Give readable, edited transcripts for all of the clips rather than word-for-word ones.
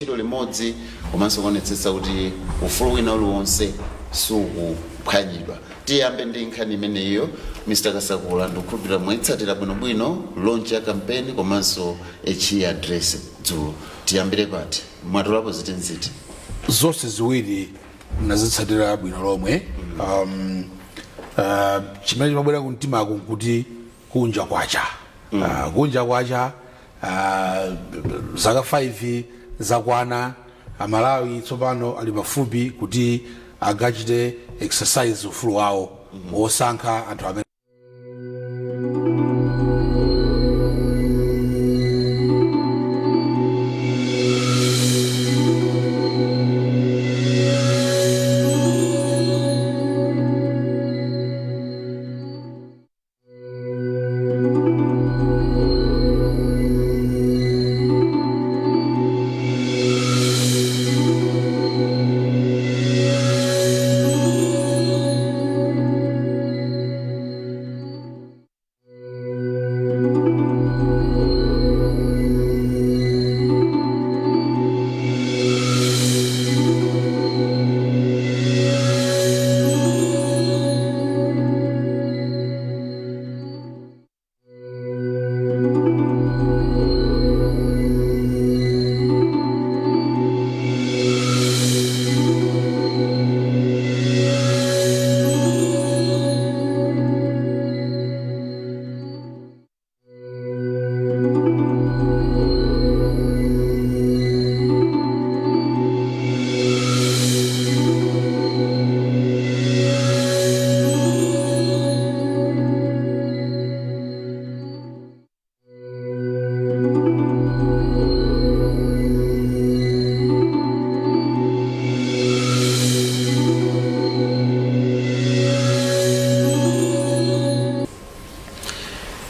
Ntchito limodzi komanso kuonetsetsa kuti ufulu wina uliwonse sukuphwanyidwa. Tiyambe ndi nkhani imeneyo, Mr Kasakula. Ndikukhulupirira mwayitsatira bwinobwino launch ya campaign komanso HE address dzulo. Tiyambire pati? Mwatolapo ziti nziti? Zonse ziwiri nazitsatira bwino lomwe. Chimene chimabwera kumtimaku nkuti kunja kwacha. Kunja kwacha, zaka 5 zakwana. Amalawi tsopano ali pafupi kuti agachite exercise ufulu wawo wosankha anthu amene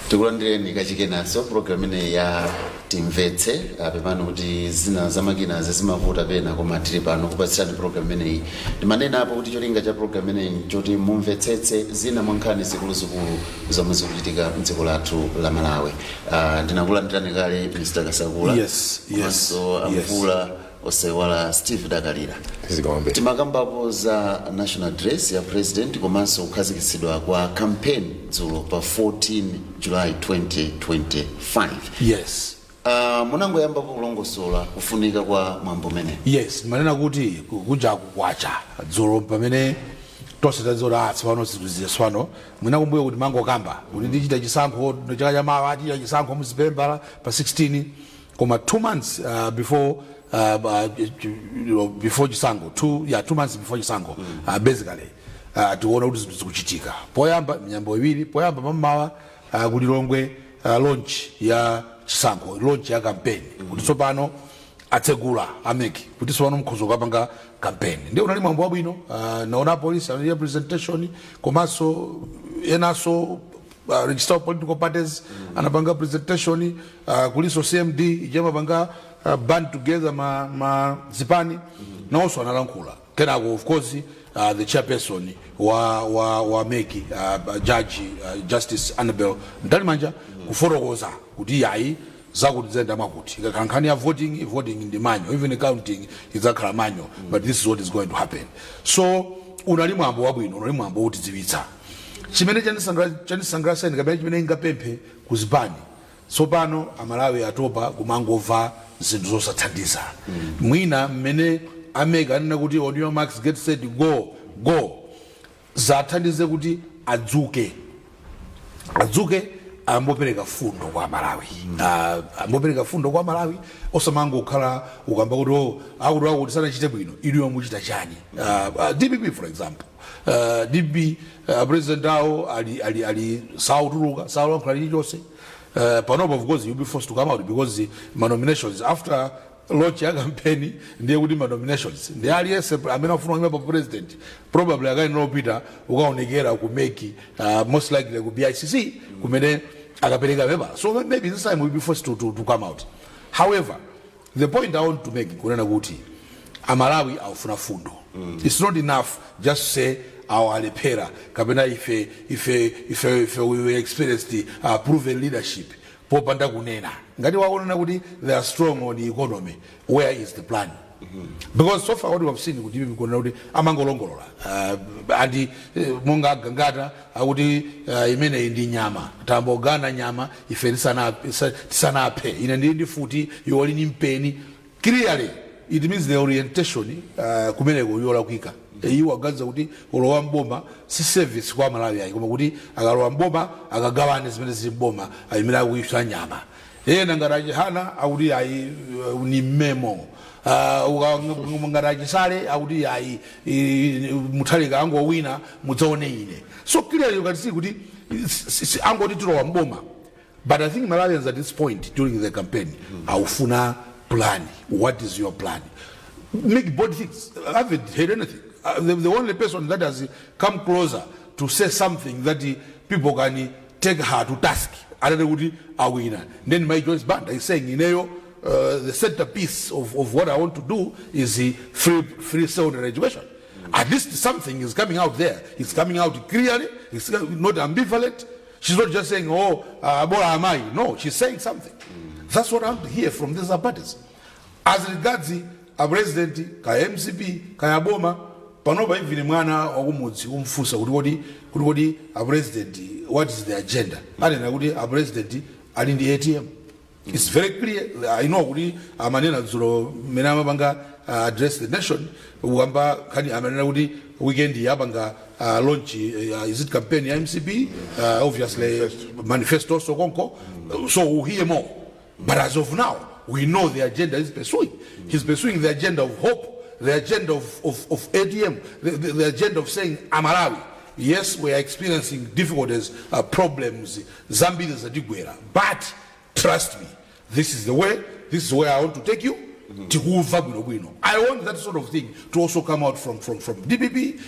Tikulandireni kachikenanso program imeneyi ya Timvetse. Pepani kuti zina zamakinazi zimavuta pena, koma tili pano kupatsirani program imeneyi. Ndimanena apo kuti cholinga cha program imeneyi nchoti mumvetsetse zina mwa nkhani zikuluzikulu zomwe zikuchitika mdziko lathu la Malawi. Ndinakulandirani kale, Mr Kasakula, komanso Amvula, osaiwala Steve Dakalira. Zikombe. Timakambapo za national address ya president komanso kukhazikitsidwa kwa campaign dzulo pa 14 July 2025. Munangoyambapo kulongosola kufunika kwa mwambo umene. Yes, manena kuti kunjaku kwacha. Dzulo pamene tonse tadziwa kuti tsopano zinthu tsopano, mwina kumbuyo kuti mangokamba kuti tichita chisankho chaka chamawa, tichita chisankho muzipembala pa 16, koma 2 months before before chisankho, 2 months before chisankho, basically tikuona kuti zinthu zikuchitika. Poyamba miyambo iwiri. Poyamba mammawa ku Lilongwe, launch ya chisankho, launch ya campaign, kuti tsopano atsegula a MEC kuti tsopano mukhoza kukapanga campaign. Ndiye unali mwambo wabwino. Naona polisi analiya presentation, komanso enanso, Registrar of Political Parties anapanga presentation, kulinso CMD ija imapanga band together ma zipani, nawonso analankhula. Kenako, of course, the chairperson wa MEC, judge, Justice Annabel Mtalimanja, kufotokoza kuti yayi, zakuti zayenda mwakuti, ikakhala nkhani ya voting, voting ndi manual, even counting idzakhala manual, but this is what is going to happen. So unali mwambo wabwino, unali mwambo wotidziwitsa. Chimene chandisangalatsa kapena chimene ingapemphe kuzipani tsopano, Amalawi atopa kumangomva zinthu zosathandiza. Mwina mmene a MEC anena kuti "On your marks, get set, go, go," zathandize kuti adzuke, adzuke, ambopereka fundo kwa Amalawi, ambopereka fundo kwa Amalawi, osamangokhala ukamba kuti oh, akuti akuti sanachite bwino. Inuyo muchita chani? DPP, for example, DPP, president awo ali sautuluka, saulankhula chilichonse. Panopo, of course, you'll be forced to come out because ma nominations, after launch ya campaign, ndiye kuti ma nominations ndi aliyense amene afuna kuima pa president probably akayenera kupita ukaonekera ku MEC, most likely ku BICC kumene akapereka paper. So maybe this time we'll be forced to come out. However, the point I want to make, kunena kuti Amalawi akufuna fundo. It's not enough just to say awo alephera kapena ife we were experienced, proven leadership. Popanda kunena ngati wakunena kuti they are strong on the economy, where is the plan? Because so far what we have seen kuti kuona kuti amangolongolola and monga agangata akuti imeneyi ndi nyama, tambogana nyama ife tisanaphe, ine ndili ndi futi, iwo ali ndi mpeni. Clearly it means the orientation kumeneko yolakwika. Iwo aganiza kuti ulowa mboma si service kwa Malawi ayi, koma kuti akalowa mboma akagawane zimene zili mboma, imene akuyipsa nyama. Ena ngati achihana akuti ayi, ni mmemo. Ngati achisale akuti ayi, Mutharika angowina mudzaone ine. So clearly you can see kuti angoti tilowa mboma, but I think Malawians at this point during the campaign aufuna plan. What is your plan? Make bold things. I haven't heard anything. The only person that has come closer to say something that the people can take her to task atati kuti awina, then my Joyce Banda is saying, ineyo the centerpiece of what I want to do is the free secondary education. At least something is coming out there. It's coming out clearly. It's not ambivalent. She's not just saying, "Oh, bola amai." No, she's saying something. That's what I want to hear from these other parties. As regards a president, kaya MCP, kaya boma, panopa even mwana wakumudzi umfunsa kuti kodi a president, what is the agenda? Anena kuti a president ali ndi ATM. It's very clear. I know kuti amanena dzulo mmene amapanga address the nation, ukamba khani amanena kuti weekend yapanga launch, is it campaign ya MCP? Obviously manifesto also konko. So we'll hear more, but as of now we know the agenda he's pursuing. He's pursuing the agenda of hope, the agenda of ATM, the agenda of saying, "Amalawi, yes, we are experiencing difficulties, problems zambiri zatigwera, but trust me, this is the way, this is where I want to take you." Tikumva bwinobwino. I want that sort of thing to also come out from DPP,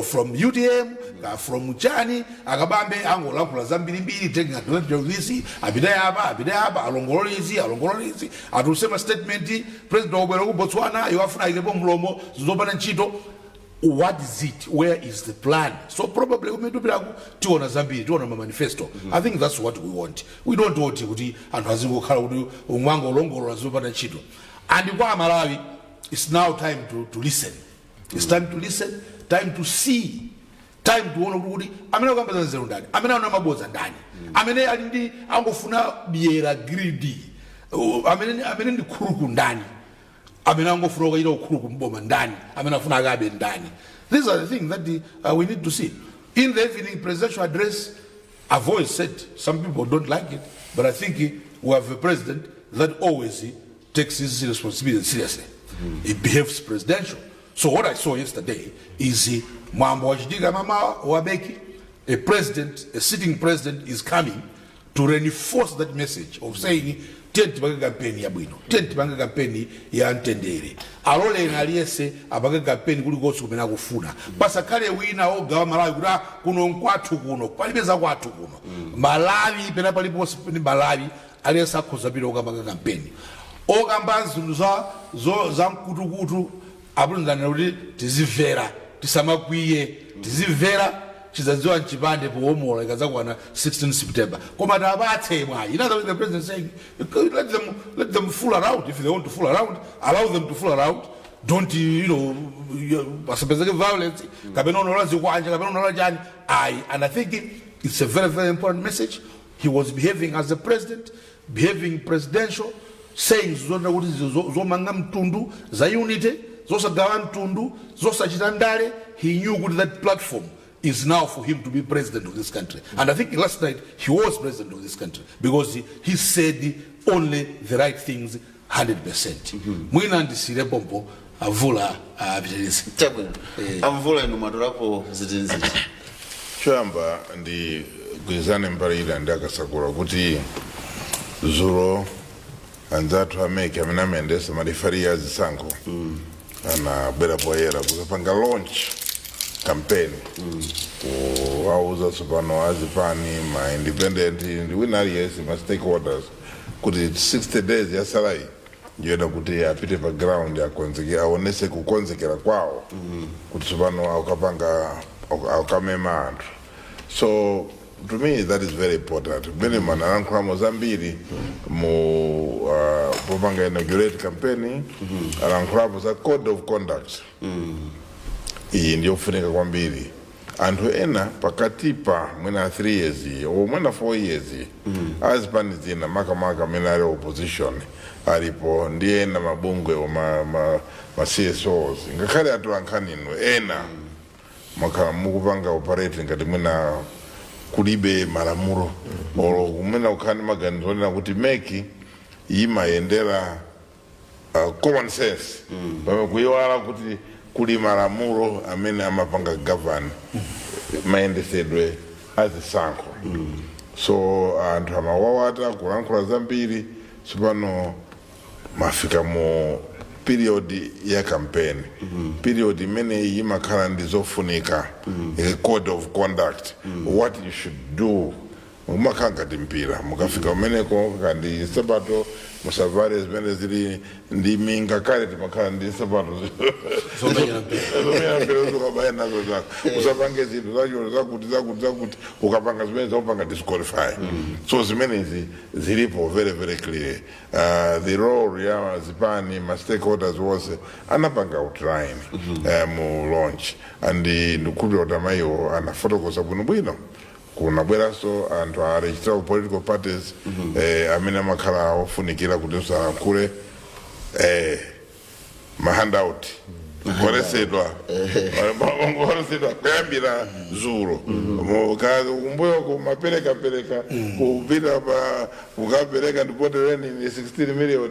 from UTM, from chani. Akabambe angolankhula zambirimbiri, taking advantage of this, apite apa, apite apa, alongolole izi, alongolole izi, atuluse ma statement. President wabwera ku Botswana, iwo afuna ayikepo mlomo, zopanda ntchito. What is it? Where is the plan? So probably kumene tupitaku tiona zambiri, tiona ma manifesto. I think that's what we want. We don't want kuti anthu azingokhala kuti umangolongolola zopanda ntchito. And kwa Amalawi, it's now time to listen. It's time to listen, time to see, time tuone kuti amene akuyamba za nzeru ndani, amene ana mabodza ndani, amene ali ndi angofuna dyera, greedy, amene ndi khuluku ndani, amene angofuna kukachita ukhuluku mboma ndani, amene afuna akabe ndani. These are the things that we need to see. In the evening, presidential address. I've always said some people don't like it, but I think we have a president that always takes his responsibility seriously. He behaves presidential. So what I saw yesterday is mwambo wachitika mama wabeki, a president, a sitting president, is coming to reinforce that message of saying, "Tiye tipange kampeni yabwino, tiye tipange kampeni ya mtendere, aloleni aliyense apange kampeni kulikonse kumene akufuna, pasakhale wina ogawa Malawi kuti, 'Ah, kuno nkwathu, kuno palibe zakwathu kuno.' Malawi pena paliponse ni Malawi, aliyense akhoza pita okapanga kampeni, okamba zinthu za mkutukutu." Apulizanira kuti tizimvera, tisamakwiye, tizimvera, chizadziwa mchipande powomola ikadzakwana 16 September. Koma tapatse mwayi. In other words, the president saying, let them fool around. If they want to fool around, allow them to fool around. Don't pasapezeke violence kapena unola zikwanja kapena unola chani ayi. And I think it's a very, very important message. He was behaving as a president, behaving presidential, saying zona kuti zomanga mtundu, za unity, zosagawa mtundu, zosachita ndale. He knew kuti that platform is now for him to be president of this country, and I think last night he was president of this country because he said only the right things, 100%. Mwina ndisire pompo, avula apitirize. Chabwino. Amvula, inu mwatolapo zitinziti? Choyamba ndi gwirizane mbali ila ndi akasakula kuti zulo anzathu a MEC amene amayendesa malifari ya zisankho anabwera poyera kuzapanga launch campaign, kuwauza tsopano azipani, ma independent ndi wina aliyense, ma stakeholders, kuti 60 days yasalayi ndiyoena kuti apite pa ground, akonzeke, aonese kukonzekera kwawo kuti tsopano akapanga akamema anthu. So To me that is very important. Mmene manalankhulamo zambiri mu popanga inaugurate campaign, alankhulapo za code of conduct. Iyi ndiyofunika kwambiri. Anthu ena pakatipa mwina 3 years iyi or mwina 4 years iyi, azipani zina, makamaka amene ali opposition alipo ndi ena mabungwe ma CSOs, ngakhale atolankhani inu ena, mwakhala mukupanga operate ngati mwina kulibe malamulo olo kumwina kukhala ndi maganizo onena kuti MEC imayendera common sense, pamene kuyiwala kuti kuli malamulo amene amapanga govern mayendesedwe azisankho. So anthu amawawata kulankhula zambiri. Tsopano mafika mu period ya campaign, period imeneyi imakhala ndi zofunika, a code of conduct, what you should do. Mumakhala ngati mpira, mukafika umeneko kandi nsapato musavale zimene zili ndi minga. Kale timakhala ndi nsapato zomenyera mpira. Zomenya mpira, ukabaya nazo zako, usapange zinthu zacho zakuti zakuti zakuti, ukapanga zimene zakupanga disqualify. So zimenezi zilipo very very clear. The role ya zipani, ma stakeholders wonse anapanga outline mu launch, and ndikukhulupirira kuti amayiwo anafotokoza bwinobwino. Kunabweranso anthu a registered political parties amene amakhala ofunikira kuti usalankhule. Ma handout kuonesedwa, kuonesedwa kuyambira zulo. Kumbuyo kumaperekapereka kupita pa kukapereka ndipotereni ni 16 million.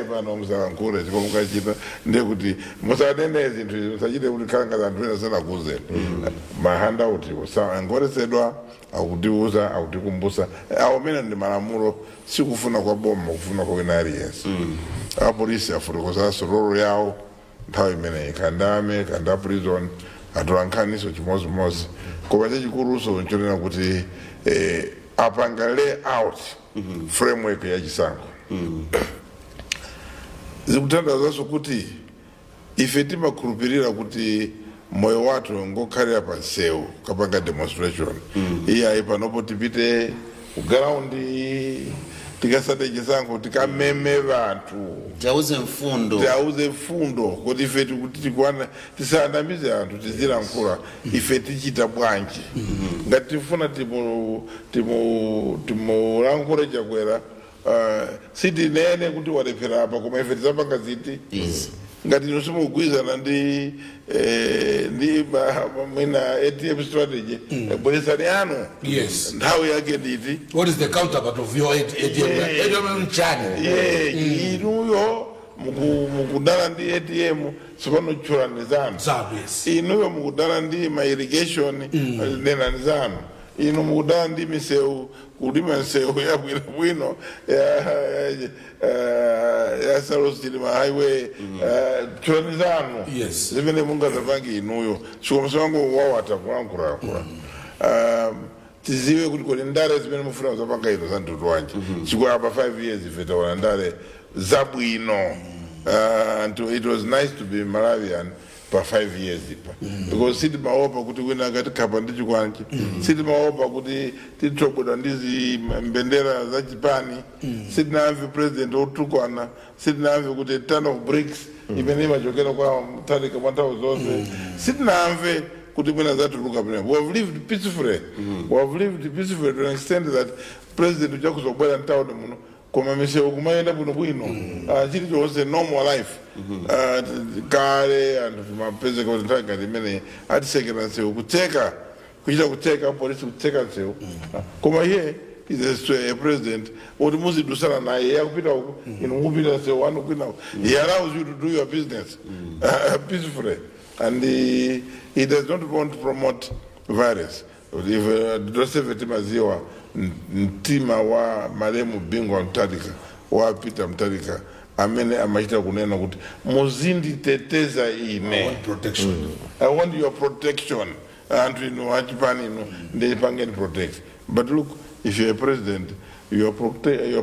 Pano musalankhule chiko mukachita ndiye kuti musanene zinthu izi, musachite kuti khala ngati anthu ena sanakuuzeni. Ma handout angolesedwa, akutiuza, akutikumbusa awo amene ndi malamulo, sikufuna kwa boma, kufuna kwa wina aliyense. Apolisi afotokozanso role yawo nthawi imeneyi, kandame kanda prison, atolankhaniso chimozimozi. Koma chachikuluso nchonena kuti apanga layout framework ya chisankho. Zikutanthauzanso kuti ife timakhulupirira kuti moyo wathu ngokhalira pa nsewu kapanga demonstration. Iyayi, panopo tipite ku ground, tikasate chisankho, tikameme vanthu. Tiauze mfundo. Tiauze mfundo kuti ife tikuti tikuwana, tisanamize anthu, tizilankhula ife tichita bwanji. Ngati tifuna timulankhule Chakwera, sitinene kuti walephera apa, koma ife tizapanga ziti. Izi. Ngati inu simukugwirizana ndi mwina ATM strategy, bweretsani anu. Nthawi yake nditi? What is the counterpart of your ATM? ATM nchani? Yeah, inuyo mukudana ndi ATM, tsopano tchulani zanu. Zanu, yes. Inuyo mukudana ndi ma irrigation, nenani zanu. Inu mukudana ndi misewu, kulima misewu yabwinobwino ya Saulos Chilima Highway, tchulani zanu zimene mungazapange inuyo. Chikomuso wangu wawata kulankhulalankhula, tiziwe kuti kodi ndale zimene mufuna kuzapanga ino za mtundu wanji. Chifukwa apa 5 years ife taona ndale zabwino. And it was nice to be Malawian pa 5 years ipa, because sitimaopa kuti wina akatikhapa ndi chikwanji, sitimaopa kuti titobwedwa ndi mbendera za chipani, sitinamve president otukwana, sitinamve kuti ton of bricks imene imachokera kwa Mutharika mwa nthawi zonse, sitinamve kuti mwina zatuluka pamene. We have lived peacefully, we have lived peacefully to an extent that president uchakuzobwera mtawuni muno, koma misewu kumayenda bwinobwino. Ah, chilichonse normal life. Ah, kale anthu timapezeka kuti nthawi ngati imene atisekera msewu, kutseka, kuchita kutseka, polisi kutseka msewu. Ah, koma iye is a president woti muzidusana naye, iye akupita uku, inu mukupita msewu wanu kwina. He allows you to do your business peacefully, and he does not want to promote violence. If tonsefe timaziwa mtima wa malemu Bingu wa Mutharika, wa Peter Mutharika, amene amachita kunena kuti muzinditeteza ine. I want protection. I want your protection. Anthu inu achipani inu ndipangeni protect. But look, if you're a president, you are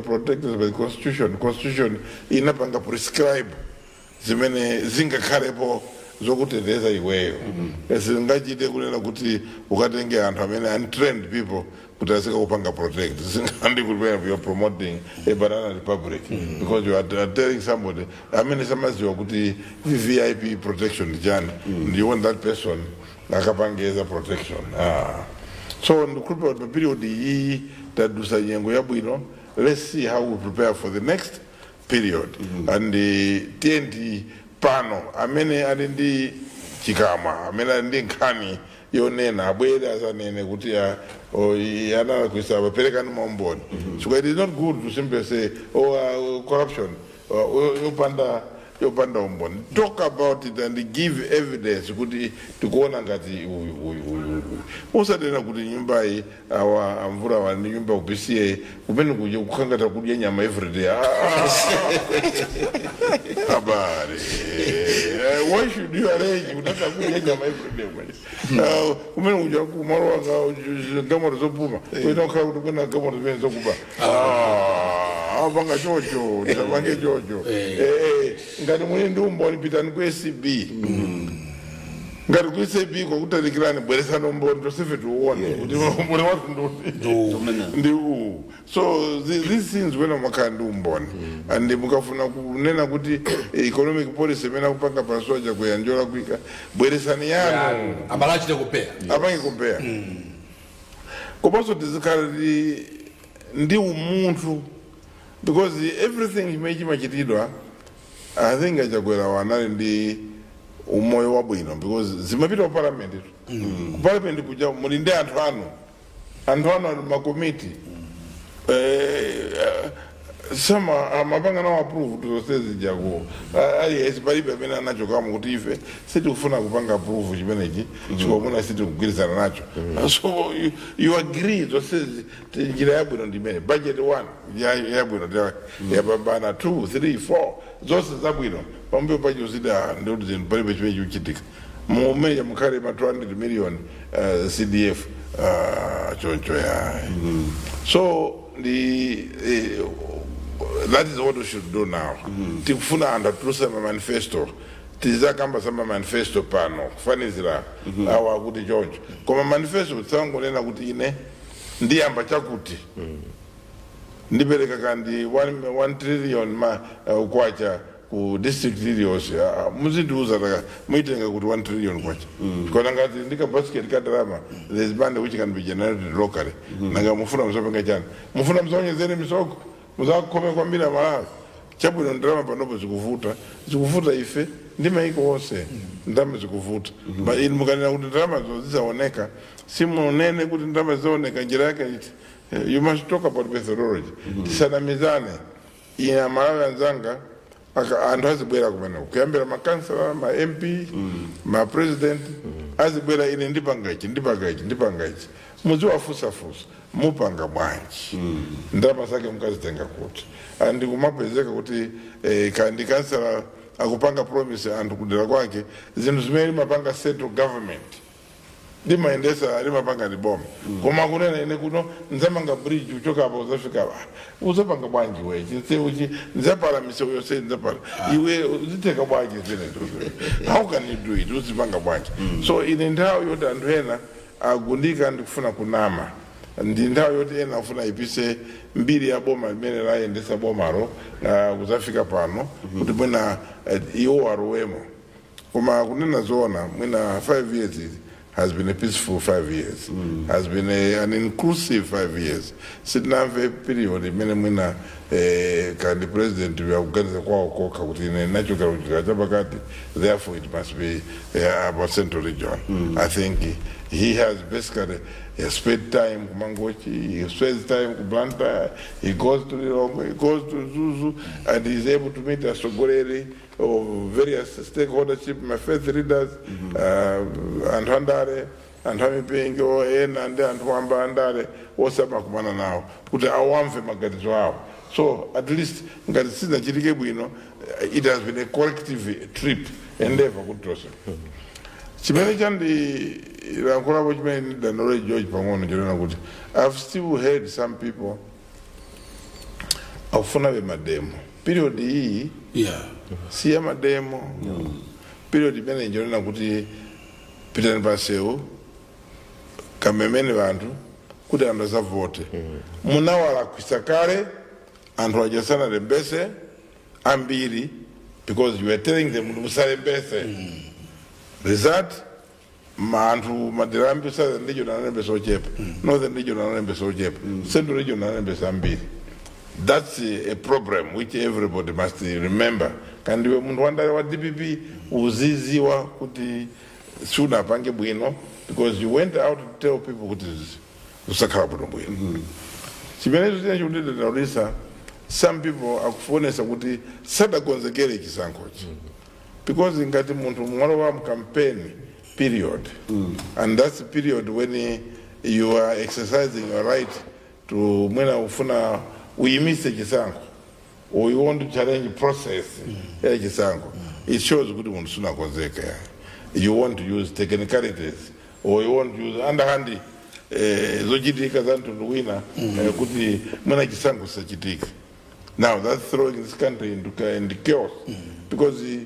protected by the constitution. Constitution inapanga prescribe zimene zingakhalepo Zokuteteza iweyo singachite kunena kuti ukatenge anthu amene untrained people kuti asika kupanga protect. Singandi kuti pena you are promoting a banana republic, because you are telling somebody amene samaziwa kuti VVIP protection ndi chani, and you want that person akapangeza protection. Ah. So ndikukhulupira kuti pa period iyi tadusa nyengo yabwino. Let's see how we prepare for the next period. And tiyendi pano, amene ali ndi chikamwa, amene ali ndi nkhani yonena, abwere azanene kuti analakwisa, aperekani maumboni. So it is not good to simply say, "Oh, corruption," yopanda umboni. Talk about it and give evidence kuti tikuona ngati uyu, uyu, uyu, uyu. Usanena kuti nyumba iyi, awa amvura awa ndi nyumba ku PCA kumene kuja kukhangata kudya nyama everyday. Ah, ah, ah. Abale, why should you arrange kutata kudya nyama everyday manje? Kumene kuja kumalowa galimoto zopuma, kuita kukhala kuti kwena galimoto zimene zokuba. Ah, apanga chocho, tisapange chocho. Ngati muli ndi umboni, pitani ku ACB. Ngati ku ACB kwakutalikirani, bweresani umboni tonsefe tiuone kuti umboni wathu ndi uwu. So these things wena makhala ndi umboni, and mukafuna kunena kuti economic policy imene akupanga pansoja kuyanjola kuika, bweresani yanu. Amalachite kupeya. Apange compare. Komanso tizikhala ndi umunthu, because everything chimene chimachitidwa, I think aChakwera wanali ndi umoyo wabwino because zimapita ku parliament. Ku parliament kuja muli ndi anthu anu, anthu anu ali makomiti, sama amapanga nawo approve zonse zijako. Aliyense, palibe amene anachokamo kuti ife sitikufuna kupanga approve chimenechi chikomuna, sitikugwirizana nacho. So you agree zonse njira yabwino ndimene budget one yabwino yapambana, 2, 3, 4, zonse zabwino. Pambuyo pacho zida ndikuti zinthu palibe chimene chikuchitika mumene mukhale ma 200 million CDF, choncho ya. So the that is what we should do now. Tikufuna anthu atuluse ma manifesto, tizakamba za ma manifesto pano kufanizira awa akuti choncho, koma manifesto tisangonena kuti ine ndiyamba chakuti, ndipereka kandi 1 trillion ma kwacha ku district iliyonse. Muzindiuza taka muitenga kuti 1 trillion kwacha, kona ngati ndika basket ka ndalama, there is money which can be generated locally. Nanga mufuna musapenga chani? Mufuna musaonyezere misoko, musakhome kwambiri Amalawi? Chabwino, ndalama panopo zikuvuta, zikuvuta ife ndi maiko onse, ndalama zikuvuta. But inu mukanena kuti ndalama zo zizaoneka, simunene kuti ndalama zizaoneka njira yake iti. You must talk about methodology. Tisanamizane. Ine Amalawi anzanga, anthu azibwera kumene kuyambira makansala, ma MP, ma president, azibwera, "Ine ndipanga ichi, ndipanga ichi, ndipanga ichi." Muziwafusafusa, mupanga bwanji? Ndalama zake mukazitenga kuti? Andi kumapezeka kuti kandi kansala akupanga promise anthu kudera kwake zinthu zimene limapanga central government, limayendesa, limapanga ndi boma, koma kunena ine kuno nzamanga bridge kuchoka apo uzafika apa. Uzapanga bwanji we? Chinsewu nzapala, misewu yonse nzapala, iwe uziteka bwanji zimenezo? How can you do it? Uzipanga bwanji? So ine nthawi yoti anthu ena agundika ndikufuna kunama, ndi nthawi yoti ena afuna ipise mbiri ya boma limene layendesa bomalo kuzafika pano, kuti mwina iwo alowemo. Koma kunena zoona, mwina 5 years has been a peaceful 5 years, has been an inclusive 5 years. Sitinamve period imene mwina kandi president yakuganiza kwawo kokha kuti ine nachokera kuchigawo chapakati, therefore it must be about Central Region. I think he has basically, he spent time ku Mangochi, he spends time ku Blantyre, he goes to Lilongwe, he goes to Mzuzu, and he's able to meet atsogoleri of various stakeholdership, my faith leaders, anthu andale, anthu amipingo ena ndi anthu wamba andale osamakumana nawo kuti awamve maganizo awo. So at least ngati sizinachitike bwino, it has been a collective trip, endeavor kuti tonse. Chimene chandilankhulapo, chimene ndidandaule George pang'ono, chonena kuti I've still heard some people akufunabe mademo. Period iyi siya mademo. Period imene njonena kuti pitani pansewu, kamemeni vanthu kuti anthu asavote. Munawalakwisa kale anthu aja sanalembese ambiri because you were telling them kuti musalembese. Result, anthu madera ambiri, Southern Region analembesa ochepa, Northern Region analembesa ochepa, Central Region analembesa ambiri. That's a problem which everybody must remember. Kandiwe munthu wandale wa DPP, uziziwa kuti sunapange bwino because you went out to tell people kuti usakhala bwino bwino. Chimenecho china chikutidandaulisa, some people akufonesa kuti sadakonzekere chisankhochi, because ngati munthu mwalowa mu campaign period, and that's the period when you are exercising your right to mwina ufuna uyimise chisankho or you want to challenge process ya chisankho, it shows kuti munthu sunakonzeka. You want to use technicalities or you want to use underhand zochitika za mtundu wina kuti mwina chisankho chisachitika. Now that's throwing this country into chaos because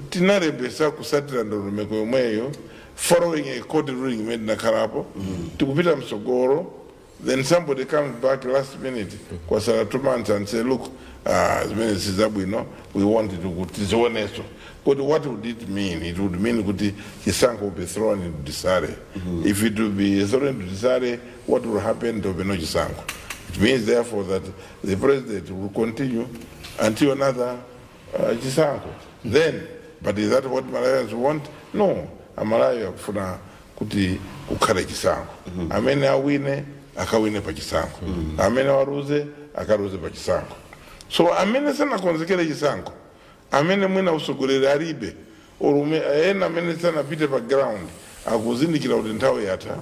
tinalembesa kusatira ndondomeko yomweyo, following a court ruling imene tinakhalapo, tikupita msogolo. Then somebody comes back last minute, kwasala 2 months, and say, "Look, zimene sizabwino, we want it kuti tizioneso." Kuti what would it mean? It would mean kuti chisankho will be thrown into disarray. If it will be thrown into disarray, what will happen? There will be no chisankho. It means therefore that the president will continue until another chisankho then. But is that what Malawians want? No. Amalawi akufuna kuti kukhale chisankho. Amene awine akawine pa chisankho, amene waruze akaruze pa chisankho. So amene sanakonzekere chisankho, amene mwina usogoleri alibe, or ena amene sanapite pa ground, akuzindikira kuti nthawi yatha,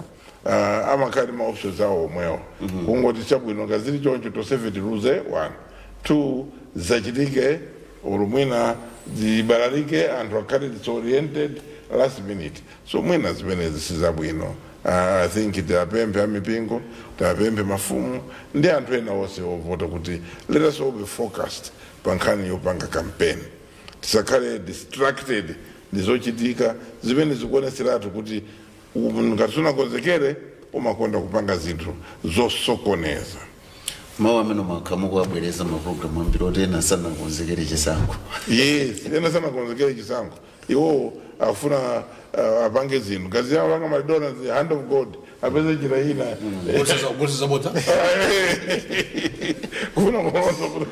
amakhala ndi ma options awo omwewo, kungoti chabwino, ngazili choncho, tonsefe tiluze, one, two, zachitike or mwina zibalalike, anthu akhale disoriented last minute. So mwina zimenezi sizabwino. I think tiapemphe amipingo, tiapemphe mafumu ndi anthu ena onse ovota kuti let us all be focused pa nkhani yopanga campaign. Tisakhale distracted ndi zochitika zimene zikuoneseratu kuti ngati sunakonzekere umakonda kupanga zinthu zosokoneza. Mawu amene mwakha mukuwabwereza mapulogalamu ambiri oti ena sanakonzekere chisankho. Yes, ena sanakonzekere chisankho. Iwo afuna apange zinthu ngazi yawo apanga McDonald's, hand of God apeze njira ina. Golesa zabodza. Kufuna kuonza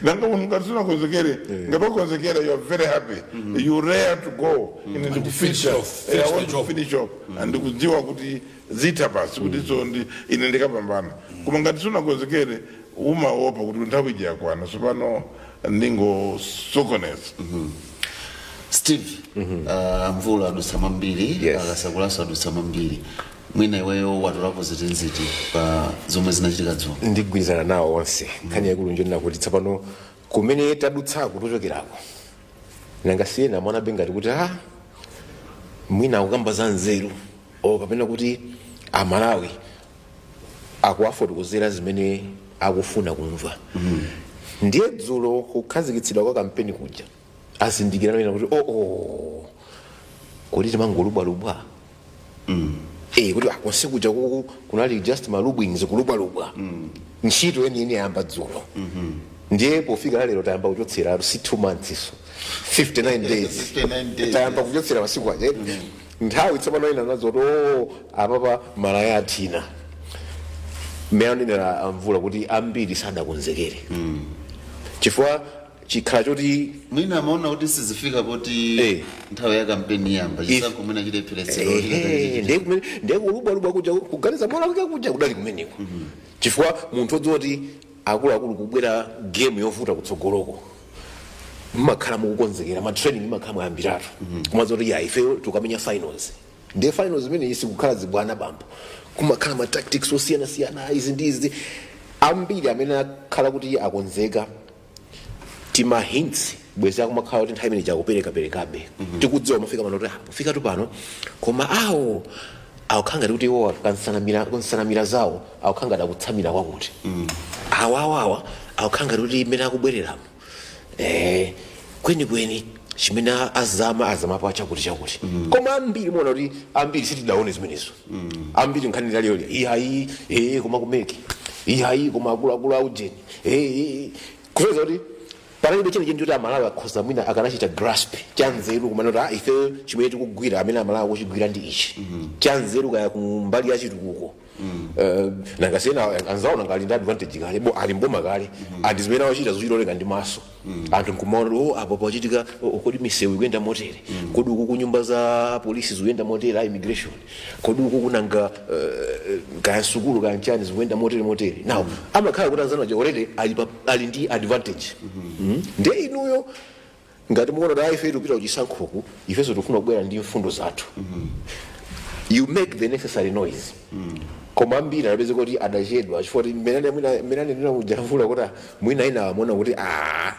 nanga munthu ngati sunakonzekere. Ngati wakonzekera, you are very happy, you rare to go. Ine finish ndikufita off, finish I the want to job. finish off and ndikudziwa kuti zitha basi, kuti so ndi ine ndikapambana. Koma ngati sunakonzekere, umaopa kuti nthawi ija yakwana, sopano ndingosokoneza. Steve, Mvula adutsa mwambiri. Yes. Akasakulaso adutsa mwambiri. Mwina iweyo watolapo ziti pa zomwe zinachitika dzulo? Ndigwirizana nawo onse. Nkhani yakulu njonena kuti tsopano kumene tadutsako, tochokerako, nanga siyena mwana ngati kuti mwina akukamba za nzeru o kapena kuti Amalawi akuwafotokozera zimene akufuna kumva. Ndiye dzulo kukhazikitsidwa kwa kampeni kuja, azindikira nena kuti oh, kuti timangolubwalubwa. Kuti konse kuja kuku kunali just malubwings, kulubwalubwa. Ntchito yeniyeni yayamba dzulo. Ndiye pofika lero tayamba kuchotsera, si 2 months iso, 59 days. 59 days. Tayamba kuchotsera masiku aja. Nthawi tsopano ina nazoti o apapa malaya athina. Mmene anenera Amvula kuti ambiri sadakonzekere chifukwa chikhala choti Mwina amaona kuti sizifika poti nthawi ya kampeni iyamba, chisankho mwina chilepheretsero. Ehe, ndiye kulubwalubwa kuja, kuganiza molakwika kuja kudali kumeneko, chifukwa munthu odziwa kuti akuluakulu kubwera game yovuta kutsogoloko, mmakhala mukukonzekera, ma training mmakhala mwayambiratu, kumadziwa kuti ya ife tukamenya finals. Ndiye finals imene sikukhala zibwana bambo, kumakhala ma tactics osiyanasiyana, izi ndi izi. Ambiri amene akhala kuti akonzeka, tima hints bwezi akumakhala kuti nthawi imene chakuperekaperekabe. Tikudziwa mafika pano kuti pofika tu pano, koma awo akukhala ngati kuti iwo kansanamira zawo akukhala ngati akutsamira kwakuti awawawa akukhala ngati kuti imene akubwereramo kwenikweni Chimene azama azamapo achakuti chakuti, koma ambiri muona kuti ambiri sitidaone zimenezo. Ambiri nkhani laliyo iyayi, koma ku MEC iyayi, koma akuluakulu aujeni, kusonyeza kuti panalibe chenicheni choti Amalawi akhoza mwina akanachita grasp cha nzeru kumana kuti, ah, ife chimene tikugwira, amene Amalawi akuchigwira ndi ichi cha nzeru, kaya ku mbali ya chitukuko. Nangasiyena anzaona ngali ndi advantage kale bo ali mboma kale, andi zimene awachita zochiloleka ndi maso anthu nkumaona kuti, oh, apo pachitika, oh, kodi misewu ikuyenda motere? Kodi uku kunyumba za polisi zikuyenda motere, a immigration? Kodi uku kunanga kaya sukulu, kaya nchani, zikuyenda motere motere? Now amakhala kuti anzanu aja already ali ndi advantage. Ndiye inuyo ngati mukuona kuti ife tikupita kuchisankhoku, ifenso tikufuna kubwera ndi mfundo zathu, you make the necessary noise. Koma ambiri anapeza kuti adachedwa, chifukwa kuti mmene anenera kujavula kuti mwina ina amaona kuti, ah,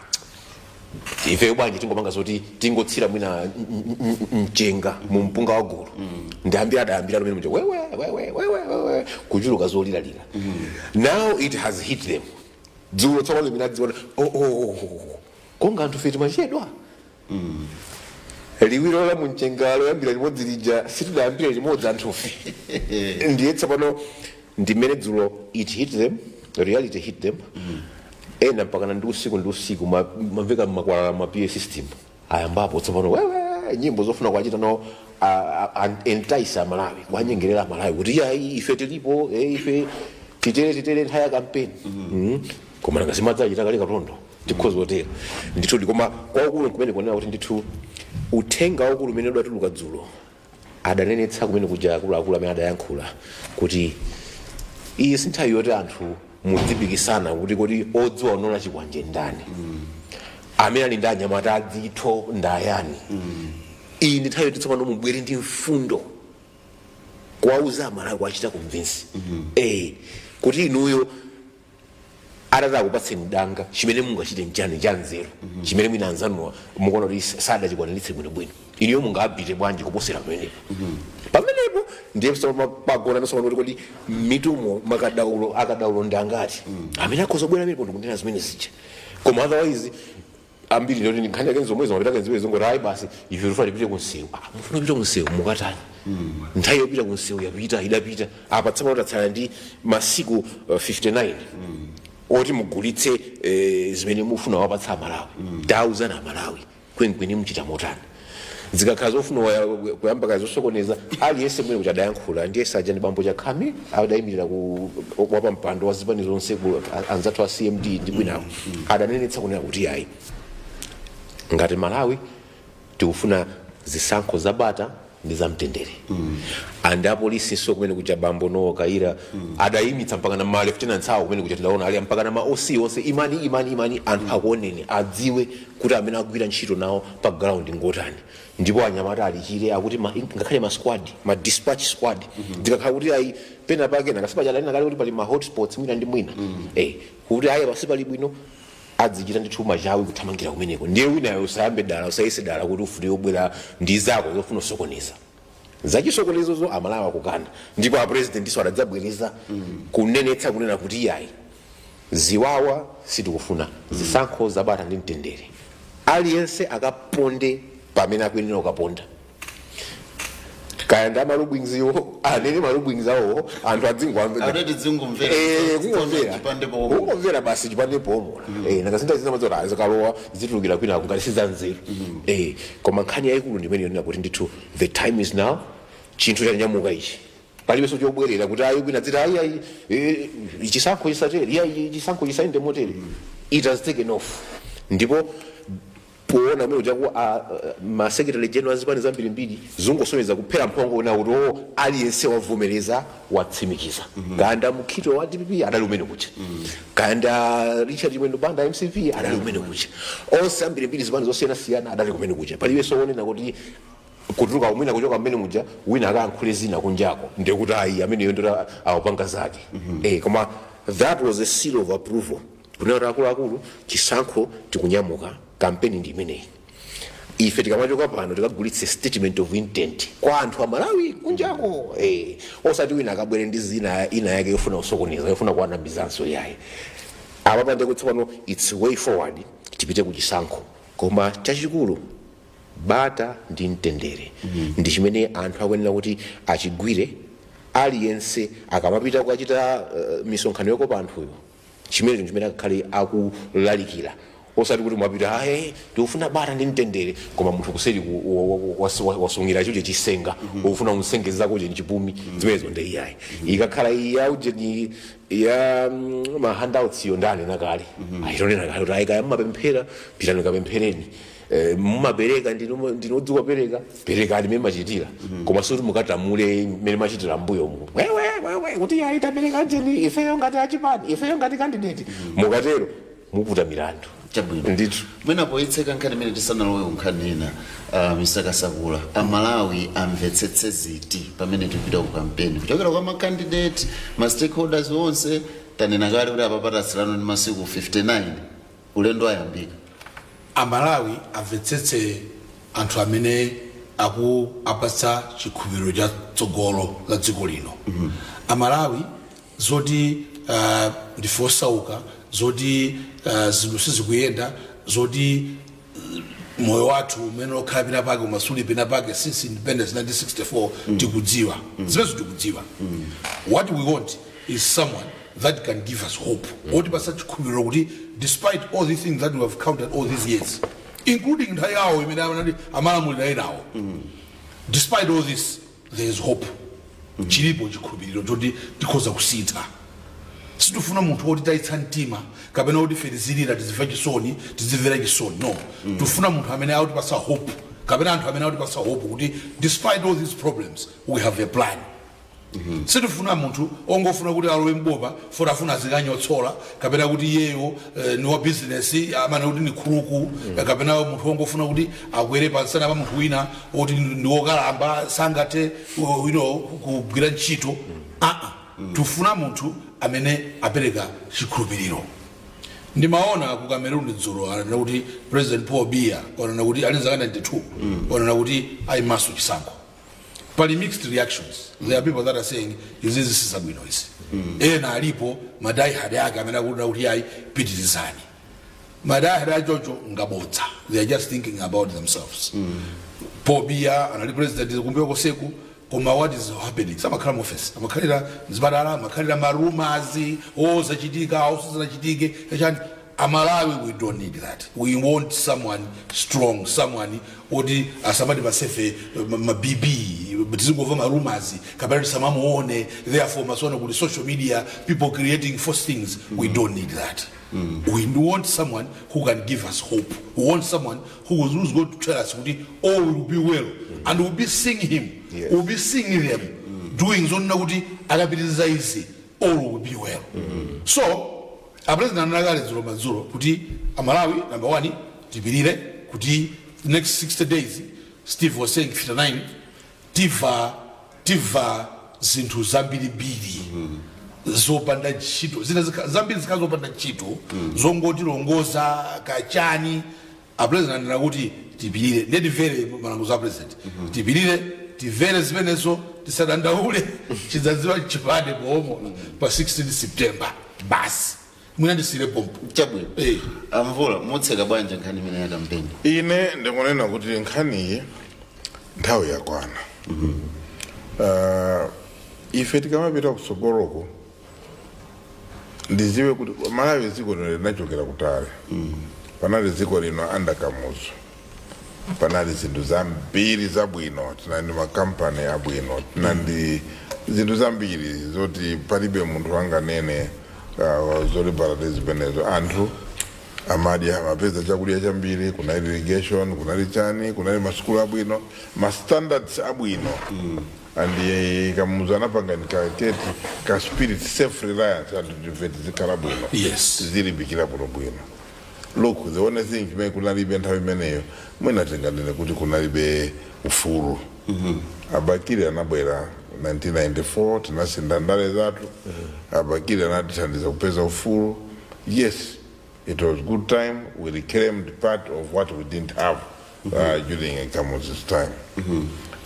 ife bwanji tingopanga zoti tingotsira mwina mchenga mu mpunga wa gulu. Ndi ambiri adayambira lumene muja wewe wewe wewe wewe, kuchuluka zoliralira. Now it has hit them dzulo tsopano limene adziona, oh, konga anthu fe timachedwa, liwiro la mumchenga loyambira limodzi lija sitidayambire limodzi anthufe. Ndiye tsopano ndimene dzulo it hit them, reality hit them. Ena mpakana ndi usiku ndi usiku mamveka mmakwalala ma PA system ayambapo tsopano wewe nyimbo zofuna kuachita no entice Amalawi, kuanyengerera Amalawi kuti yayi, ife tilipo, ife titere titere nthawi ya kampeni. Koma nanga simadzachita kale katondo tikhoza kutero ndithu. Koma kwakulu kumene kuonera kuti ndithu uthenga waukulu umene udatuluka dzulo, adanenetsa kumene kuja akuluakulu amene adayankhula kuti iyi si nthawi yoti anthu mudzipikisana kuti kodi odziwa unola chikwanje ndani, amene ali ndi anyamata adzitho ndayani. Iyi ndi nthawi yoti tsopano mubwere ndi mfundo kuwauza Amalawi, kuachita convince kuti inuyo atati akupatseni danga, chimene mungachite nchani cha nzeru, chimene mwina anzanuwa mukuona kuti sadachikwaniritse bwinobwino, inuyo mungabite bwanji kuposera pamenepo. Pamenepo ndiye pagona tsopano kuti kodi mitumo makadaulo akadaulo ndi angati amene akhoza kubwera pamenepo ndikunena zimene zija. Koma otherwise ambiri ndoti nkhani yake zomwe zomapita kenziwe zongoti ayi basi, ife tifuna tipite kunsewu. Ah, mufuna kupita kunsewu mukatani? Nthawi yopita kunsewu yapita, idapita. Apa tsopano tatsala ndi masiku 59 oti mugulitse zimene mufuna wapatsa Amalawi. Tauzana Amalawi kwenikweni muchita motani. Zikakhala zofuna kuyamba kaya zosokoneza, aliyense mwene kuti adayankhula ndiye saja ndi bambo Chakhame adayimirira ku wapa mpando wa zipani zonse ku anzathu a CMD ndi kwinawo, adanenetsa kunena kuti ayi, ngati Malawi tikufuna zisankho zabata ndi zamtendere. And apolisinso kumene kuja bambo Nowa Kaira adayimitsa mpaka na ma lieutenants awo kumene kuja tidaona ali mpaka na ma OC onse, imani, imani, imani, anthu akuoneni, adziwe kuti amene agwira ntchito nawo pa ground ngotani. Ndipo anyamata alichire akuti ngakhale ma squad, ma dispatch squad, zikakhala kuti ayi pena pake nakasipachadanena kale kuti pali ma hotspots mwina ndi mwina, kuti ayi pasi pali bwino, adzichita ndithu machawi kuthamangira kumeneko. Ndiye winayo usayambe dala, usayese dala kuti ufune ubwera ndi zako zofuna usokoneza. Zachisokonezozo Amalawi akukana. Ndipo apresident adadzabwereza kunenetsa kunena kuti iyayi, ziwawa sitikufuna, zisankho zabata ndi mtendere, aliyense akaponde pamene akuyenera kukaponda. Kaya ndi amalubwinziwo anene malubwinzi awowo, anthu adzingwamvera. Adati dzingumvera. Kungomvera. Chipande powomola. Kungomvera basi, chipande powomola. Nakasinta zina mazoti zikalowa zitulukira kwina ngati sizanzeru. Koma nkhani yayikulu ndimene yonena kuti ndithu the time is now. Chinthu chanyamuka ichi, palibenso chobwerera kuti ayi, kwina dziti ayi ayi, chisankho chisatere, iyayi, chisankho chisayende motere. It has taken off. Ndipo poona kumene kujaku ma secretary general azipani zambirimbiri zingosonyeza kuphera mphongo una kuti o aliyense wavomereza, watsimikiza. Kanda Mukhito wa DPP adali umene kuja, kanda Richard Mwendo Banda MCP adali kumene kuja, onse ambirimbiri zipani zosiyanasiyana adali kumene kuja. Palibenso wonena kuti kutuluka mwina kuchoka mmene muja wina akayankhule zina kunjako ndikuti ayi, ameneyo ndoti awapanga zake. Koma that was a seal of approval kunena kuti akuluakulu, chisankho tikunyamuka, kampeni ndi imeneyi. Ife tikamachoka pano tikagulitse statement of intent kwa anthu Amalawi kunjako, osati wina akabwere ndi zina ina yake yofuna kusokoneza, yofuna kuwanamizanso, yayi. Apa pande kuti tsopano it's way forward, tipite ku chisankho. Koma chachikulu Bata ndi mtendere ndi chimene anthu akuyenera kuti achigwire. Aliyense akamapita kukachita misonkhano yokopa anthuyo, chimenecho chimene akakhale akulalikira, osati kuti mwapita, "Ayi, tikufuna bata ndi mtendere," koma munthu kuseri wasungira chuje chisenga, ufuna umsengeza kuje nchipumi. Zimenezo ndi iyayi. Ikakhala iya ujeni ya ma handouts yo, ndanena kale, ayitonena kale kuti ayikaya mmapemphera, pitani kapemphereni. Mumapereka, ndinodziwa pereka, perekani mmene machitira, koma sikuti mukatamule mmene machitira mbuyo mu wewe wewe kuti ayi, tapereka njeni ifeyo ngati achipani, ifeyo ngati candidate. Mukatero muputa milandu. Chabwino. Ndithu. Mwina poyitseka nkhani imene tisanalowe nkhani ina, Mr Kasakula, Amalawi amvetsetse ziti pamene tikupita ku kampeni kuchokera kwa ma candidate, ma stakeholders onse? Tanena kale kuti apapatatsirano ndi masiku 59, ulendo ayambika. Amalawi amvetsetse anthu amene aku apatsa chikhulupiriro cha tsogolo la dziko lino. Amalawi, zoti ndife osauka, zoti zinthu sizikuyenda, zoti moyo wathu umene okhala pena pake umasuli pena pake since independence 1964, tikudziwa zimenezo, tikudziwa. What we want is someone that can give us hope, otipasa chikhulupiriro kuti despite all the things that we have counted all these years, including nthawi yawo imene amanati amalamulira enawo, despite all this there is hope, chilipo chikhulupiriro choti tikhoza kusintha. Sitifuna munthu woti tayitsa mtima kapena kuti ife tizilira, tizimva chisoni, tizimvera chisoni, no. Tifuna munthu amene akutipasa hope, kapena anthu amene akutipasa hope kuti despite all these problems we have a plan. Sitifuna munthu ongofuna kuti alowe mboma foti afuna azikanyotsola, kapena kuti iyeyo ni wa business amene kuti ni khuluku, kapena munthu ongofuna kuti akwere pansana pa munthu wina oti ndi wokalamba, sangathe kugwira ntchito. Aa, tifuna munthu amene apereka chikhulupiriro. Ndimaona ku Cameroon dzulo, ananena kuti President Paul Biya wanena kuti ali zaka 92, wanena kuti ayimaso chisankho. Pali mixed reactions. There are people that are saying izizi sizabwino izi. Ena alipo ma diehard ake amene akunena kuti ayi, pitirizani. Ma diehard achocho ngabodza, they are just thinking about themselves. Paul Biya anali president kumbuyo koseku, koma what is happening? Samakhala mu office, amakhalira mzipatala, amakhalira ma rumors o zachitika o sizinachitike chani. Amalawi, we don't need that. We want someone strong, someone oti asamati pasefe ma BP, tizingomva ma rumors kapena tisamamuone. Therefore masono kuli social media, people creating false things. We don't need that. We want someone who can give us hope. We want someone who's going to tell us kuti all will be well, and we'll be seeing him, we'll be seeing them doing zonena kuti akapitiriza izi all will be well. So a president anakale dzulo madzulo kuti Amalawi, number one, tipirire kuti next 60 days, Steve was saying 59, tiva zinthu zambirimbiri zopanda ntchito, zina zambiri zikhala zopanda ntchito, zongotilongoza kachani. A president anena kuti tipirire, ndiye timvere malangizo a president, tipirire, timvere zimenezo, tisadandaule. Chidzadziwa chipande pomo pa 16 September. Basi, mwina ndisire pompo. Chabwino. Eh. Amvula, mutseka bwanji nkhani imene ya kampeni? Ine ndikunena kuti nkhaniyi nthawi yakwana. Ife tikamapita kutsogoloko, ndiziwe kuti Malawi dziko lino linachokera kutali. Panali dziko lino under Kamuzu, panali zinthu zambiri zabwino, tinali ndi makampani abwino, tinali ndi zinthu zambiri zoti palibe munthu anganene zolimbana ndi zimenezo. Anthu amadya, amapeza chakudya chambiri, kunali irrigation, kunali chani, kunali masukulu abwino, ma standards abwino. And Kamuzu anapanga nikaketi ka spirit, self reliance, anthu timve tizikhala bwino, tizilimbikira bwino bwino. Look, the only thing chimene kunalibe nthawi imeneyo, mwina tinganene kuti kunalibe ufulu. Abakili anabwera 1994, tinasinda ndale zathu. Abakili anatithandiza kupeza ufulu. Yes, it was good time. We reclaimed part of what we didn't have during Kamuzu's time.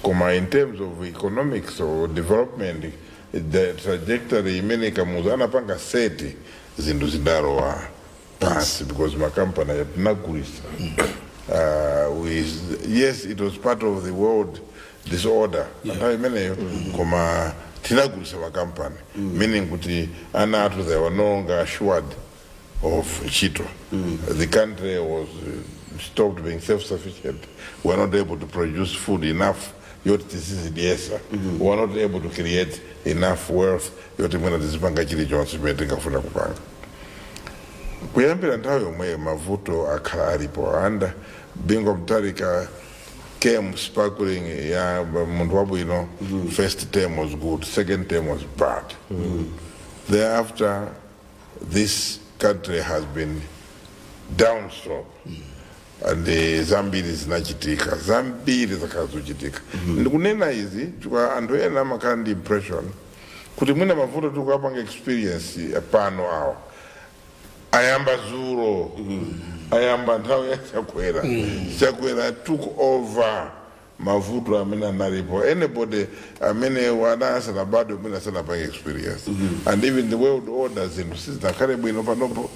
Koma in terms of economics or development, the trajectory imene Kamuzu anapanga set, zinthu zidalowa pansi because makampani aja tinagulisa. Yes, it was part of the world disorder nthawi imeneyo, koma tinagulisa makampani, meaning kuti ana athu, they were no longer assured of ntchito. The country was stopped being self-sufficient. We were not able to produce food enough yoti tisizidyesa. We were not able to create enough wealth yoti mwina tizipanga chilichonse chimene tingafuna kupanga. Kuyambira nthawi yomweyo mavuto akhala alipo. And Bingu Mutharika came sparkling, ya munthu wabwino. First term was good, second term was bad. Thereafter this country has been downslope and zambiri zinachitika, zambiri zakhala zochitika. Ndikunena izi chifukwa anthu ena amakhala ndi impression kuti mwina mavuto tikukapanga experience pano awa ayamba zulo, ayamba nthawi ya Chakwera. Chakwera took over mavuto amene analipo. Anybody amene wana asanabadwe mwina asanapanga experience, and even the world order, zinthu sizinakhale bwino panopo.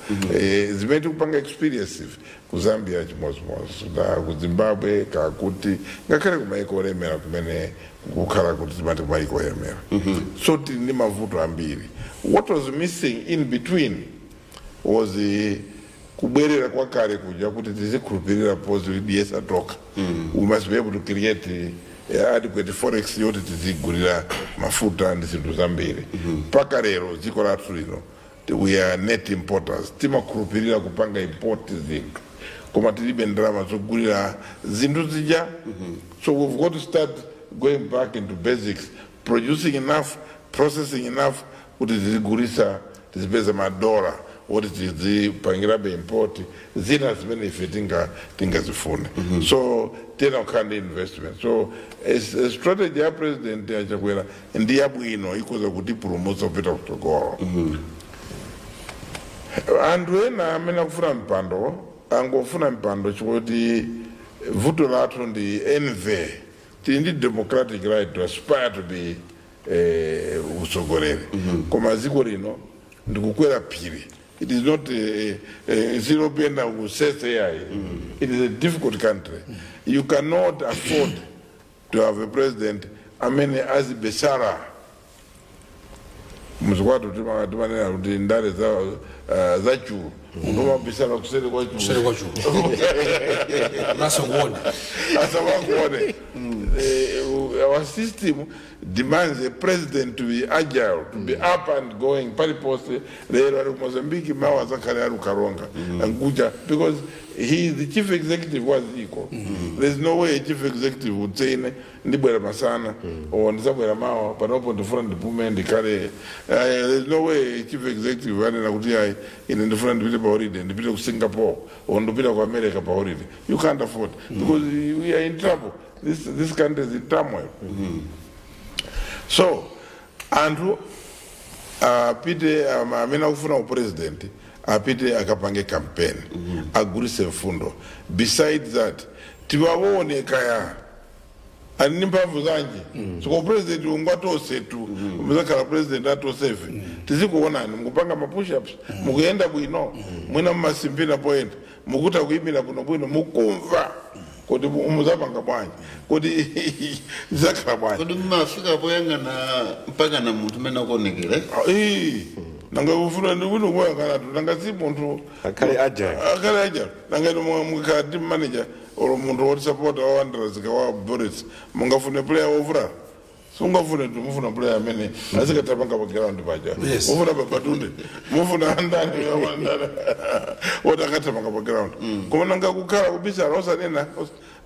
Zimene tikupanga experience ife ku Zambia chimodzimodzi na ku Zimbabwe, kakuti ngakhale kumaiko olemera, kumene kukhala kuti timati kumaiko olemera. So tili ndi mavuto ambiri. What was missing in between was kubwerera kwakale kuja kuti tizikhulupirira pozi toka. We must be able to create adequate forex yoti tizigulira mafuta ndi zinthu zambiri. Mpaka lero dziko lathu lino we are net importers. Timakhulupirira kupanga import zinthu, koma tilibe ndalama zogulira zinthu zija. So we've got to start going back into basics, producing enough, processing enough kuti tizigulisa, tizipeza madola woti tizipangirabe import zina zimene ife tingazifune. So tena kukhala ndi investment. So a strategy ya President aChakwera ndi yabwino, ikoza kutipulumutsa kupita kutsogolo. Anthu ena amene akufuna mpando angofuna mpando chikuti vuto lathu ndi envy. Tili ndi democratic right to aspire to be utsogoleri, koma dziko lino ndikukwera phiri. It is not zilopenda kusese yayi. It is a difficult country. You cannot afford to have a president amene azibesala. Muzikwatu timanena kuti ndale za chulu, munthu umabisala kuseri kwa chulu. Kuseri kwa chulu nasokuona. Asawakuone. Our system demands a president to be agile, to be up and going paliponse. Lero ali ku Mozambique, mawa azakhale ali kuKaronga nkuja, because he is the chief executive wa dziko. There's no way a chief executive would say, "Ine ndibwera masana or ndizabwera mawa, panopo ndifuna ndipume ndikhale." There's no way a chief executive anena kuti, "Ayi, ine ndifuna ndipite pa holiday, ndipite ku Singapore or ndipita ku America pa holiday." You can't afford because we are in trouble. This country is in turmoil. So anthu apite, amene akufuna upresident apite akapange campaign, agulise mfundo. Besides that, tiwaone kaya ali ndi mphamvu zanji. So president ungwatose tu, muzakhala president atosefe, tizikuonani mukupanga ma push-ups, mukuyenda bwino, mwina mumasimpina poyenda, mukuta kuyimira bwino bwino, mukumva kuti muzapanga bwanji, kuti zizakhala bwanji. Kodi mumafika poyang'ana mpaka na munthu mmene akuonekera? Ii, nanga kufuna ndikuti kuyang'ana tu, nanga si munthu Akhale agile. Akhale agile. Nanga inu mukakhala team manager or munthu woti supporter wa Wanderers ka wa Bullets, mungafune player wovulala? Sungafune tu. Mufuna player amene azikatapanga pa ground paja. Mufuna Babatunde, mufuna andani, andani woti akatapanga pa ground. Koma nanga kukhala kubisala, osanena,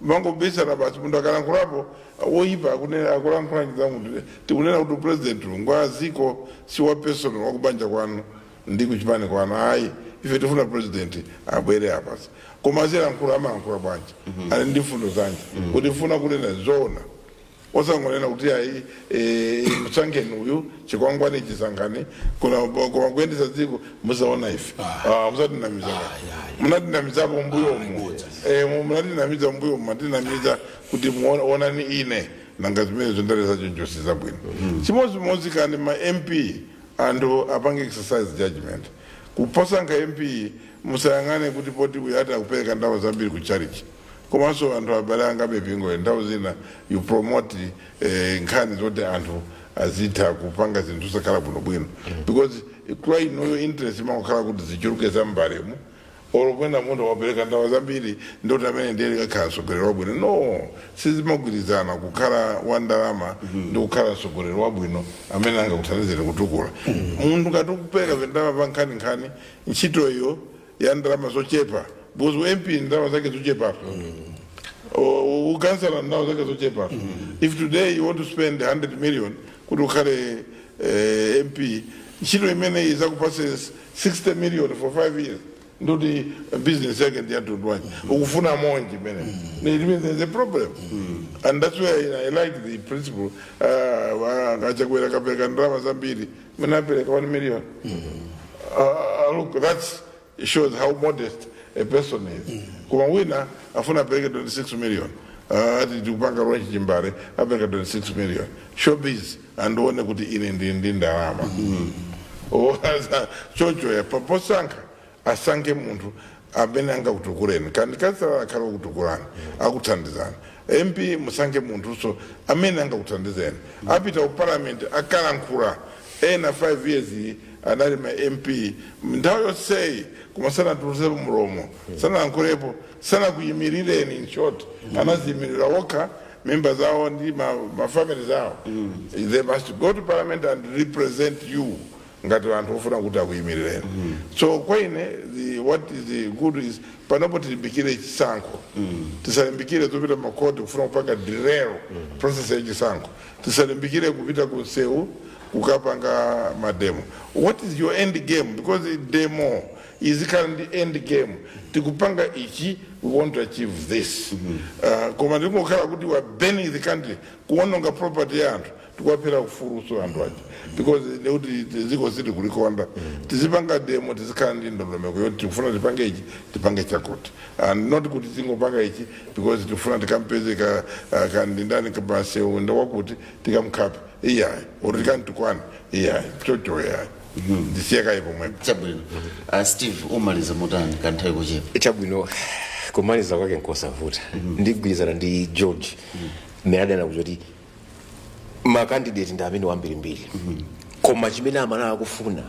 mangobisala basi, munthu akalankhulapo woyipa akunena, akulankhula za munthu. Tikunena kuti president ngwa ziko, si wa personal wakubanja kwanu ndi kuchipani kwanu, ayi. Ife tifuna president abwere apasi, koma azilankhula, amalankhula bwanji, ali ndi mfundo zanji, kuti funa kunena zona, osangonena kuti ayi, musankheni uyu, chikwangwani chisankhani, koma kuyendesa dziko musaona ife. Musatinamiza, munatinamizapo mbuyomu. Munatinamiza mbuyomu, matinamiza kuti onani ine. Nanga zimene zondale zacho zabwino? Chimodzimodzi kani ma MP, anthu apange exercise judgment kuposankha MP. Musayang'ane kuti poti uyu ati akupereka ndalama zambiri ku charity. Komanso anthu, abale anga mipingo, nthawi zina you promote nkhani zoti anthu azitha kupanga zinthu zakhala bwinobwino, because kwa inuyo interest imakukhala kuti zichuluke za mbalemu, or kwenda munthu wapereka ndawa zambiri, ndoti amene ndiye likakhala mtsogoleri wabwino. No, sizimagwirizana kukhala wa ndalama ndi kukhala mtsogoleri wabwino amene angakuthandizire kutukula munthu. Ngati ukupereka vindalama pa nkhaninkhani, ntchito iyo ya ndalama zochepa, because MP ndalama zake zochepapo, ukansala ndalama zake zochepa. If today you want to spend 100 million kuti ukhale MP, ntchito imene izakupase 60 million for 5 years, ndoti business yake ndi yamtundu wanji? Ukufuna monji imene? It means there's a problem, and that's why I like the principle. Akachakwera kapereka ndalama zambiri, mene apereka 1 million. Look, that shows how modest a person is. Koma wina afuna apereke 26 million, ati tikupanga launch chimbale, apereka 26 million, showbiz, andione kuti ine ndi ndalama. Chocho ya posankha, asankhe munthu amene angakutukuleni. Kandi kansala akhala okutukulani, akuthandizani. MP, musankhe munthuso amene angakuthandizeni. Apita ku parliament, akalankhula. Ena 5 years iyi anali ma MP nthawi yonseyi, koma sanatulusepo mulomo, sanalankhulepo, sanakuyimirireni. In short, anaziyimirira okha, member zawo ndi ma family zawo. They must go to parliament and represent you ngati anthu ofuna kuti akuyimirireni. So kwa ine, what is the good is panopo tilimbikire chisankho, tisalimbikire zopita makoti kufuna kupanga derail process ya chisankho, tisalimbikire kupita ku msewu kukapanga mademo. What is your end game? Because the demo izikhala ndi end game: tikupanga ichi, we want to achieve this. Koma ndikungokhala kuti we are burning the country, kuononga property ya anthu, tikuwaphera ufuluso anthu aja, because nekuti ziko zili kulikonda. Tizipanga demo, tizikhala ndi ndondomeko yoti tikufuna tipange ichi, tipange chakuti, and not kuti tingopanga ichi because tikufuna tikampeze ka kandindani kapasewu ndawakuti tikamkhape, iyayi, or tikantukwane, iyayi, chocho iyayi. Ndisiye kayi pomwepo. Chabwino. Steve, umaliza motani kanthawi kochepa? Chabwino, kumaliza kwake nkosavuta. Ndigwirizana ndi George mmene adanena kuti makandidate ndi amene wambirimbiri, koma chimene Amalawi akufuna,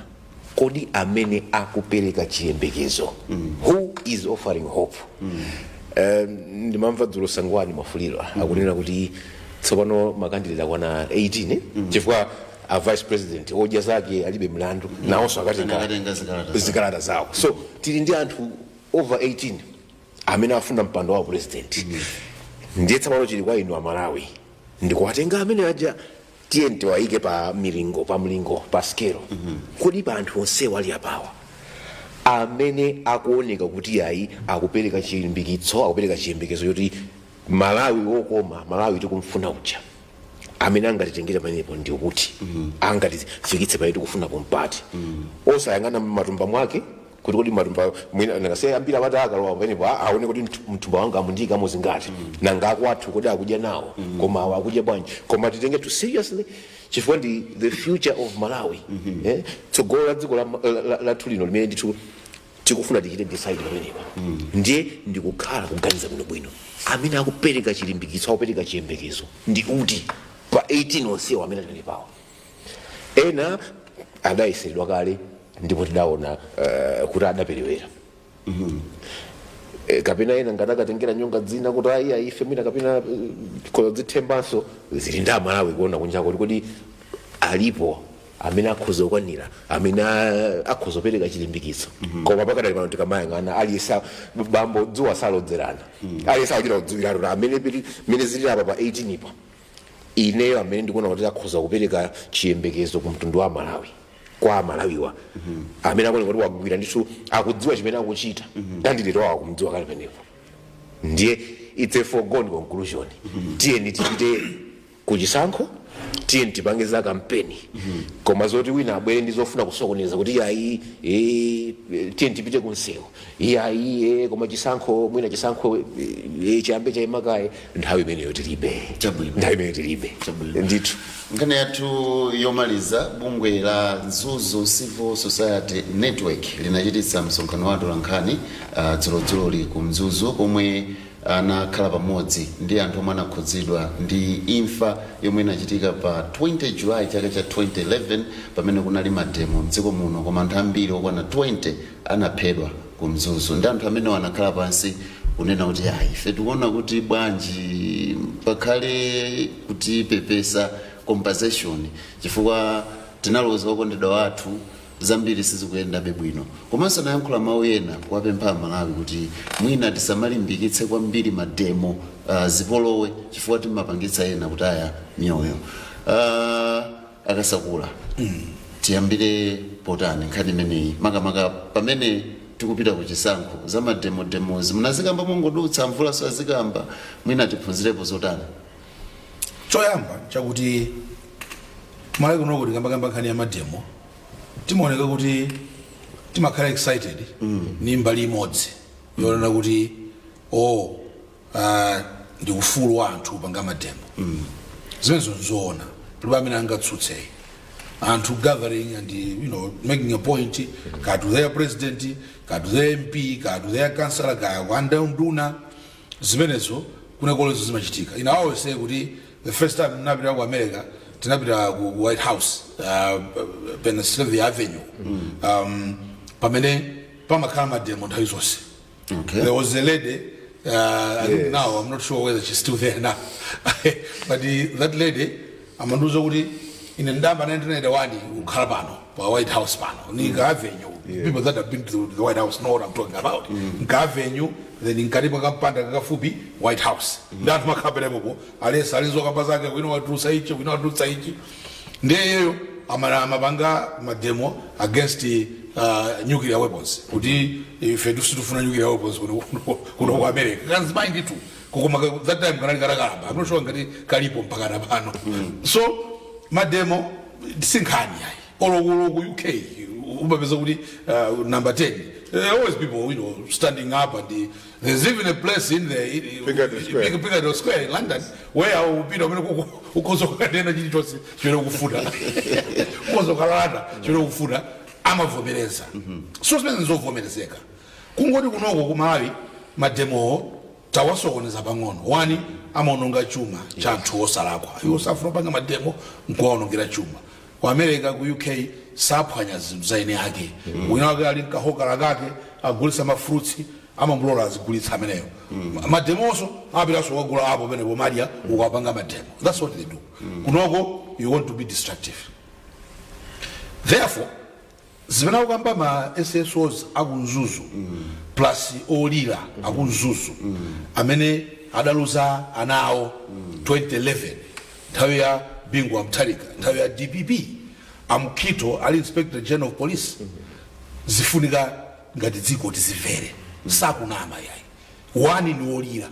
kodi amene akupereka chiyembekezo, who is offering hope? Ndimamva dzulo Sangwani Mwafulirwa akunena kuti tsopano makandidate akwana 18, chifukwa a vice president odya zake alibe mlandu nawonso akatenga Akatenga zikalata zawo. Zikalata zawo. So tili ndi anthu over 18 amene afuna mpando wa president. Ndiye tsopano chili kwa inu Amalawi ndikuwatenga amene aja, tiye tiwayike pa milingo, pa mlingo, pa skelo. Kodi pa anthu onsewo ali apawa, amene akuoneka kuti ayi, akupereka chilimbikitso, akupereka chiyembekezo choti Malawi wokoma, Malawi tikumfuna uja, amene angatitengere pamenepo ndi kuti angatifikitse pamene tikufuna pompati, osayang'ana m'matumba mwake kuti kodi matumba mwina nakase ambiri amati akalowa pamenepo aone kuti mtumba wanga amundiyikamo zingati, nanga akwathu kodi akudya nawo, koma awa akudya bwanji? Koma titenge to seriously, chifukwa ndi the future of Malawi, eh? Tsogolo la dziko lathu lino limene ndithu tikufuna tichite decide pamenepa. Ndiye ndikukhala kuganiza bwinobwino, amene akupereka chilimbikitso, akupereka chiyembekezo ndi uti pa 18 onsewo amene ali pawo? Ena adayeseredwa kale ndipo tidaona kuti adaperewera. Kapena ena ngati akatengera nyonga dzina kuti ayi, ayife mwina kapena khoza dzithembanso zili ndi Amalawi kuona kunjako kuti kodi alipo amene akhoza kukwanira, amene akhoza kupereka chilimbikitso. Koma pakadali pano tikamayang'ana, aliyesa bambo dzuwa salodzerana, aliyesa akuchita kudziwiratu kuti amene mene zili apa pa 18 ipa, ineyo amene ndikuona kuti akhoza kupereka chiyembekezo ku mtundu wa Malawi, kwa Amalawiwa, amene akuoneka kuti wagwira ndithu, akudziwa chimene akuchita, candidate wawo akumdziwa kale penepo, ndiye it's a foregone conclusion. Tiyeni tipite kuchisankho, tiyeni tipange za kampeni. Koma zoti wina abwere ndi zofuna kusokoneza kuti iyayi, tiyeni tipite kunsewu, iyayi, koma chisankho mwina chisankho chiyambe chayimakaye, nthawi imeneyo tilibe. Chabwino. Nthawi imeneyo tilibe. Chabwino. Ndithu. Nkhani yathu yomaliza, bungwe la Mzuzu Civil Society Network linachititsa msonkhano wa atolankhani dzulodzuloli ku Mzuzu, komwe Anakhala pamodzi ndi anthu omwe anakhudzidwa ndi imfa yomwe inachitika pa 20 July chaka cha 2011, pamene kunali mademo mdziko muno, koma anthu ambiri okwana 20 anaphedwa ku Mzuzu. Ndi anthu amene anakhala pansi kunena kuti, "Ayi, ife tikuona kuti bwanji pakhale kutipepesa, compensation, chifukwa tinaloza okondedwa wathu, zambiri sizikuyendabe bwino." Komanso anayankhula mawu ena kuwapempha Amalawi kuti mwina tisamalimbikitse kwambiri mademo, zipolowe, chifukwa timapangitsa ena kutaya miyoyo. Akasakula, tiyambire potani nkhani imeneyi, makamaka pamene tikupita ku chisankho? Za mademodemozi munazikamba mongodutsa, mvula so azikamba, mwina tiphunzirepo zotani? Choyamba chakuti Malawi kunoko tikambakamba nkhani ya mademo, timaoneka kuti timakhala excited ni mbali imodzi yonena kuti, oh, ndi ufulu wa anthu kupanga mademo. Zimenezo nzoona, palibe amene angatsutse anthu gathering and making a point, ka to their president, ka to their MP, ka to their councillor, ka kwa nduna. Zimenezo kunekolezo zimachitika. Ine always say kuti the first time ndinapita ku America, tinapita ku White House, Pennsylvania Avenue, pamene pamakhala mademo nthawi zonse. There was a lady, I think now, I'm not sure whether she's still there now, but that lady amandiuza kuti, "Ine ndamba 1991 kukhala pano pa White House pano ni ka avenue." People that have been to the White House know what I'm talking about. Nka avenue, then nkati pakampanda kakafupi White House, ndi anthu makhala penepopo, alesa alizokamba zake, wina watulutsa ichi, wina watulutsa ichi. Ndiyeyo amapanga mademo against nuclear weapons, kuti ife sitifuna nuclear weapons kuno ku America. Kanzimayi ndithu kukoma that time kanali katakalamba. I'm not sure ngati kalipo mpaka na pano. So mademo sinkhani yayi. Olo ku UK umapeza kuti number 10, there are always people standing up, and there's even a place in there, Piccadilly Square. Piccadilly Square in London, where upita umene ukhoza kukanena chilichonse chimene ukufuna, ukhoza kukalata chimene ukufuna, amavomereza. So zimene nzovomerezeka. Kungoti kunoko ku Malawi mademowo tawasokoneza pang'ono. One, amaononga chuma cha anthu osalakwa. Iwo safuna kupanga mademo nkuwaonongera chuma. Ku America, ku UK, saphwanya zinthu za ene ake. Wina wake ali nkahokala kake agulitsa mafruits, amamulola azigulitsa ameneyo. Mademonso amapitanso kukagula apo penepo, madya ukapanga mademo. That's what they do. Kunoko you want to be destructive. Therefore zimene akukamba ma SSOs akumzuzu plus olira akumzuzu amene adaluza ana awo 2011, nthawi ya Bingu wa Mutharika, nthawi ya DPP, amkhito ali Inspector General of Police, zifunika ngati dziko tizimvere. Sakunama yayi. One, ndi wolira,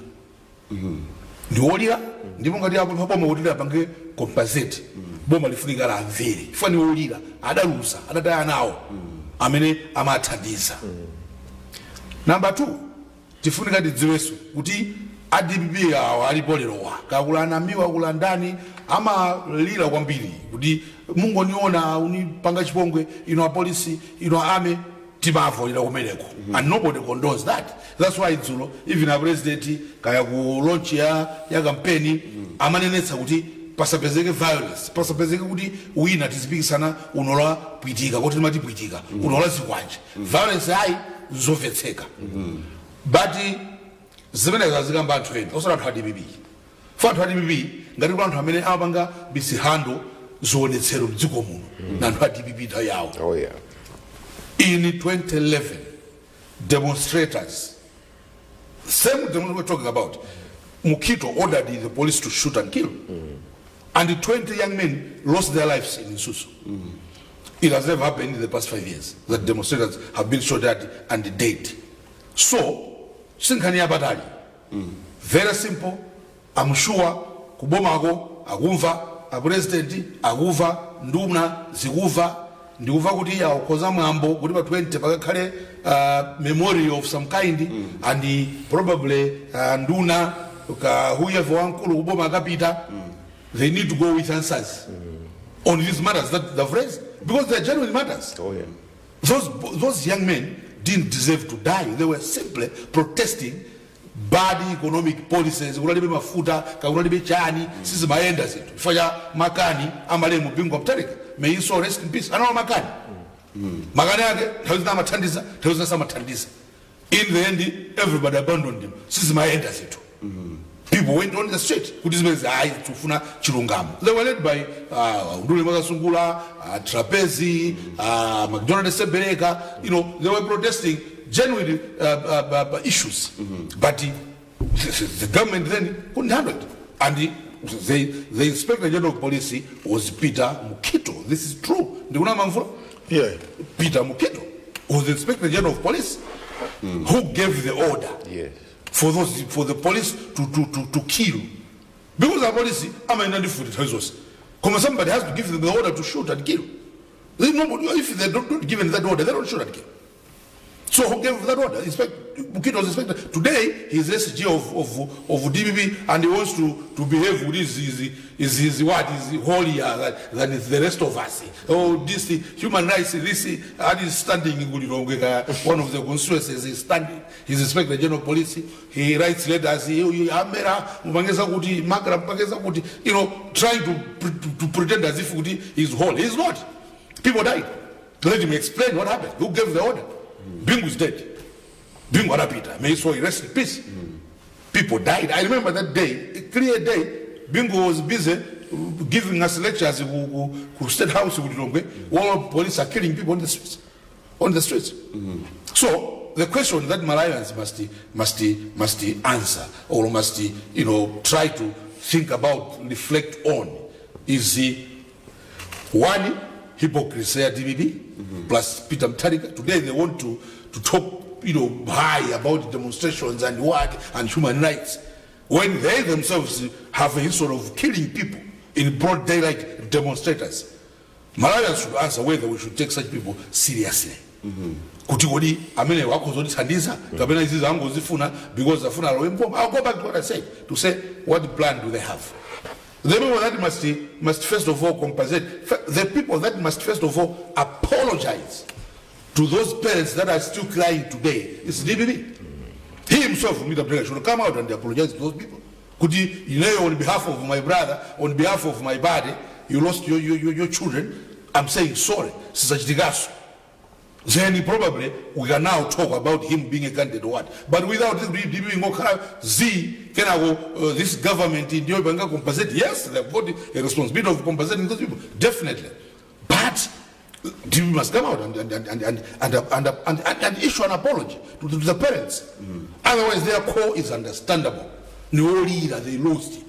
ndi wolira, ndipo ngati apo boma kuti apange compensate, boma lifunika lamvere chifukwa ni wolira, adaluza, adataya nawo amene amathandiza. Number two, tifunika tidziwenso kuti a DPP awa alipo lerowa, kakula anamiwa akula ndani, amalira kwambiri kuti mungoniona unipanga chipongwe ino apolisi, ino ame timavolera kumeneko, and nobody condones that. That's why dzulo even a president, kaya ku launch ya campaign, amanenetsa kuti pasapezeke violence, pasapezeke kuti wina tizipikisana unola pwitika, kuti timati pwitika unola zikwanje, violence ayi, zomvetseka. But zimenezo azikamba anthu ena, osati anthu a DPP. Fa anthu a DPP, ngati kuti anthu amene amapanga misihando zionetsero mdziko muno na anthu a DPP nthawi yawo. Oh yeah. In 2011, demonstrators, same demonstrators we're talking about, Mukito ordered the police to shoot and kill, and 20 young men lost their lives in Mzuzu. It has never happened in the past 5 years that demonstrators have been shot at and dead. So sinkhani yapatali, very simple. I'm sure kubomako akumva, apresident akumva, nduna zikumva. Ndikumva kuti akhoza mwambo kuti pa 20 pakakhale memorial of some kind, and probably nduna ka whoever wamkulu kuboma akapita. They need to go with answers on these matters that they've raised, because they're genuine matters. Oh yeah. Those young men didn't deserve to die. They were simply protesting. Bad economic policies, kunalibe mafuta, kakunalibe chani, sizimayenda zinthu chifukwa cha makani amalemu Bingu Mutharika, may he so rest in peace. Anawa makani, makani ake nthawi zina amathandiza, nthawi zina samathandiza. In the end everybody abandoned him. Sizimayenda zinthu. People went on the street kuti zimene hayi, tikufuna chilungamo. They were led by Undule Mwakasungula, Trapezi, McDonald Sebereka. They were protesting genuine issues, but the government then couldn't handle it and the Inspector General of Police was Peter Mukhito. This is true. Ndikunama, Mvula? Yeah. Peter Mukhito was the Inspector General of Police who gave the order for the police to kill, because the police amaenda ndi mfuti nthawi zonse, koma somebody has to give them the order to shoot and kill. Nobody, if they don't given that order, they don't shoot and kill. So who gave that order? Inspector Mukhito was inspector. Today he's SG of DPP and he wants to behave with his what is holier than the rest of us. Oh, this human rights, this, and he's standing in Gulilongwe, one of the constituencies is standing. He's Inspector General of Police. He writes letters. He amera mupangeza kuti makra mupangeza kuti, trying to pretend as if kuti he's holy. He's not. People died. Let him explain what happened. Who gave the order? Bingu is dead. Bingu anapita. May his soul rest in peace. People died. I remember that day, a clear day. Bingu was busy giving us lectures ku State House ku Lilongwe, while police are killing people on the streets. On the streets. So the question that Malawians must answer or must try to think about, reflect on, is the one hypocrisy ya DPP plus Peter Mutharika. Today they want to talk high about demonstrations and what and human rights when they themselves have a history of killing people in broad daylight, demonstrators. Malawians should answer whether we should take such people seriously, kuti kodi amene wakuzotithandiza kapena izi zangozifuna because afuna alowe mboma. I'll go back to what I said, to say, what plan do they have? The people that must first of all compensate, the people that must first of all apologize to those parents that are still crying today is DPP. He himself, Peter Mutharika, should come out and apologize to those people, kuti on behalf of my brother, on behalf of my body, you lost your children, I'm saying sorry, sizachitikaso. Then probably we can now talk about him being a candidate or what. But without this being Z, kenako this government ndiyo ipanga compensate. Yes, they've got a responsibility of compensating those people, definitely. But DPP must come out and issue an apology to the parents. Otherwise, their call is understandable. Ni olira, they lost.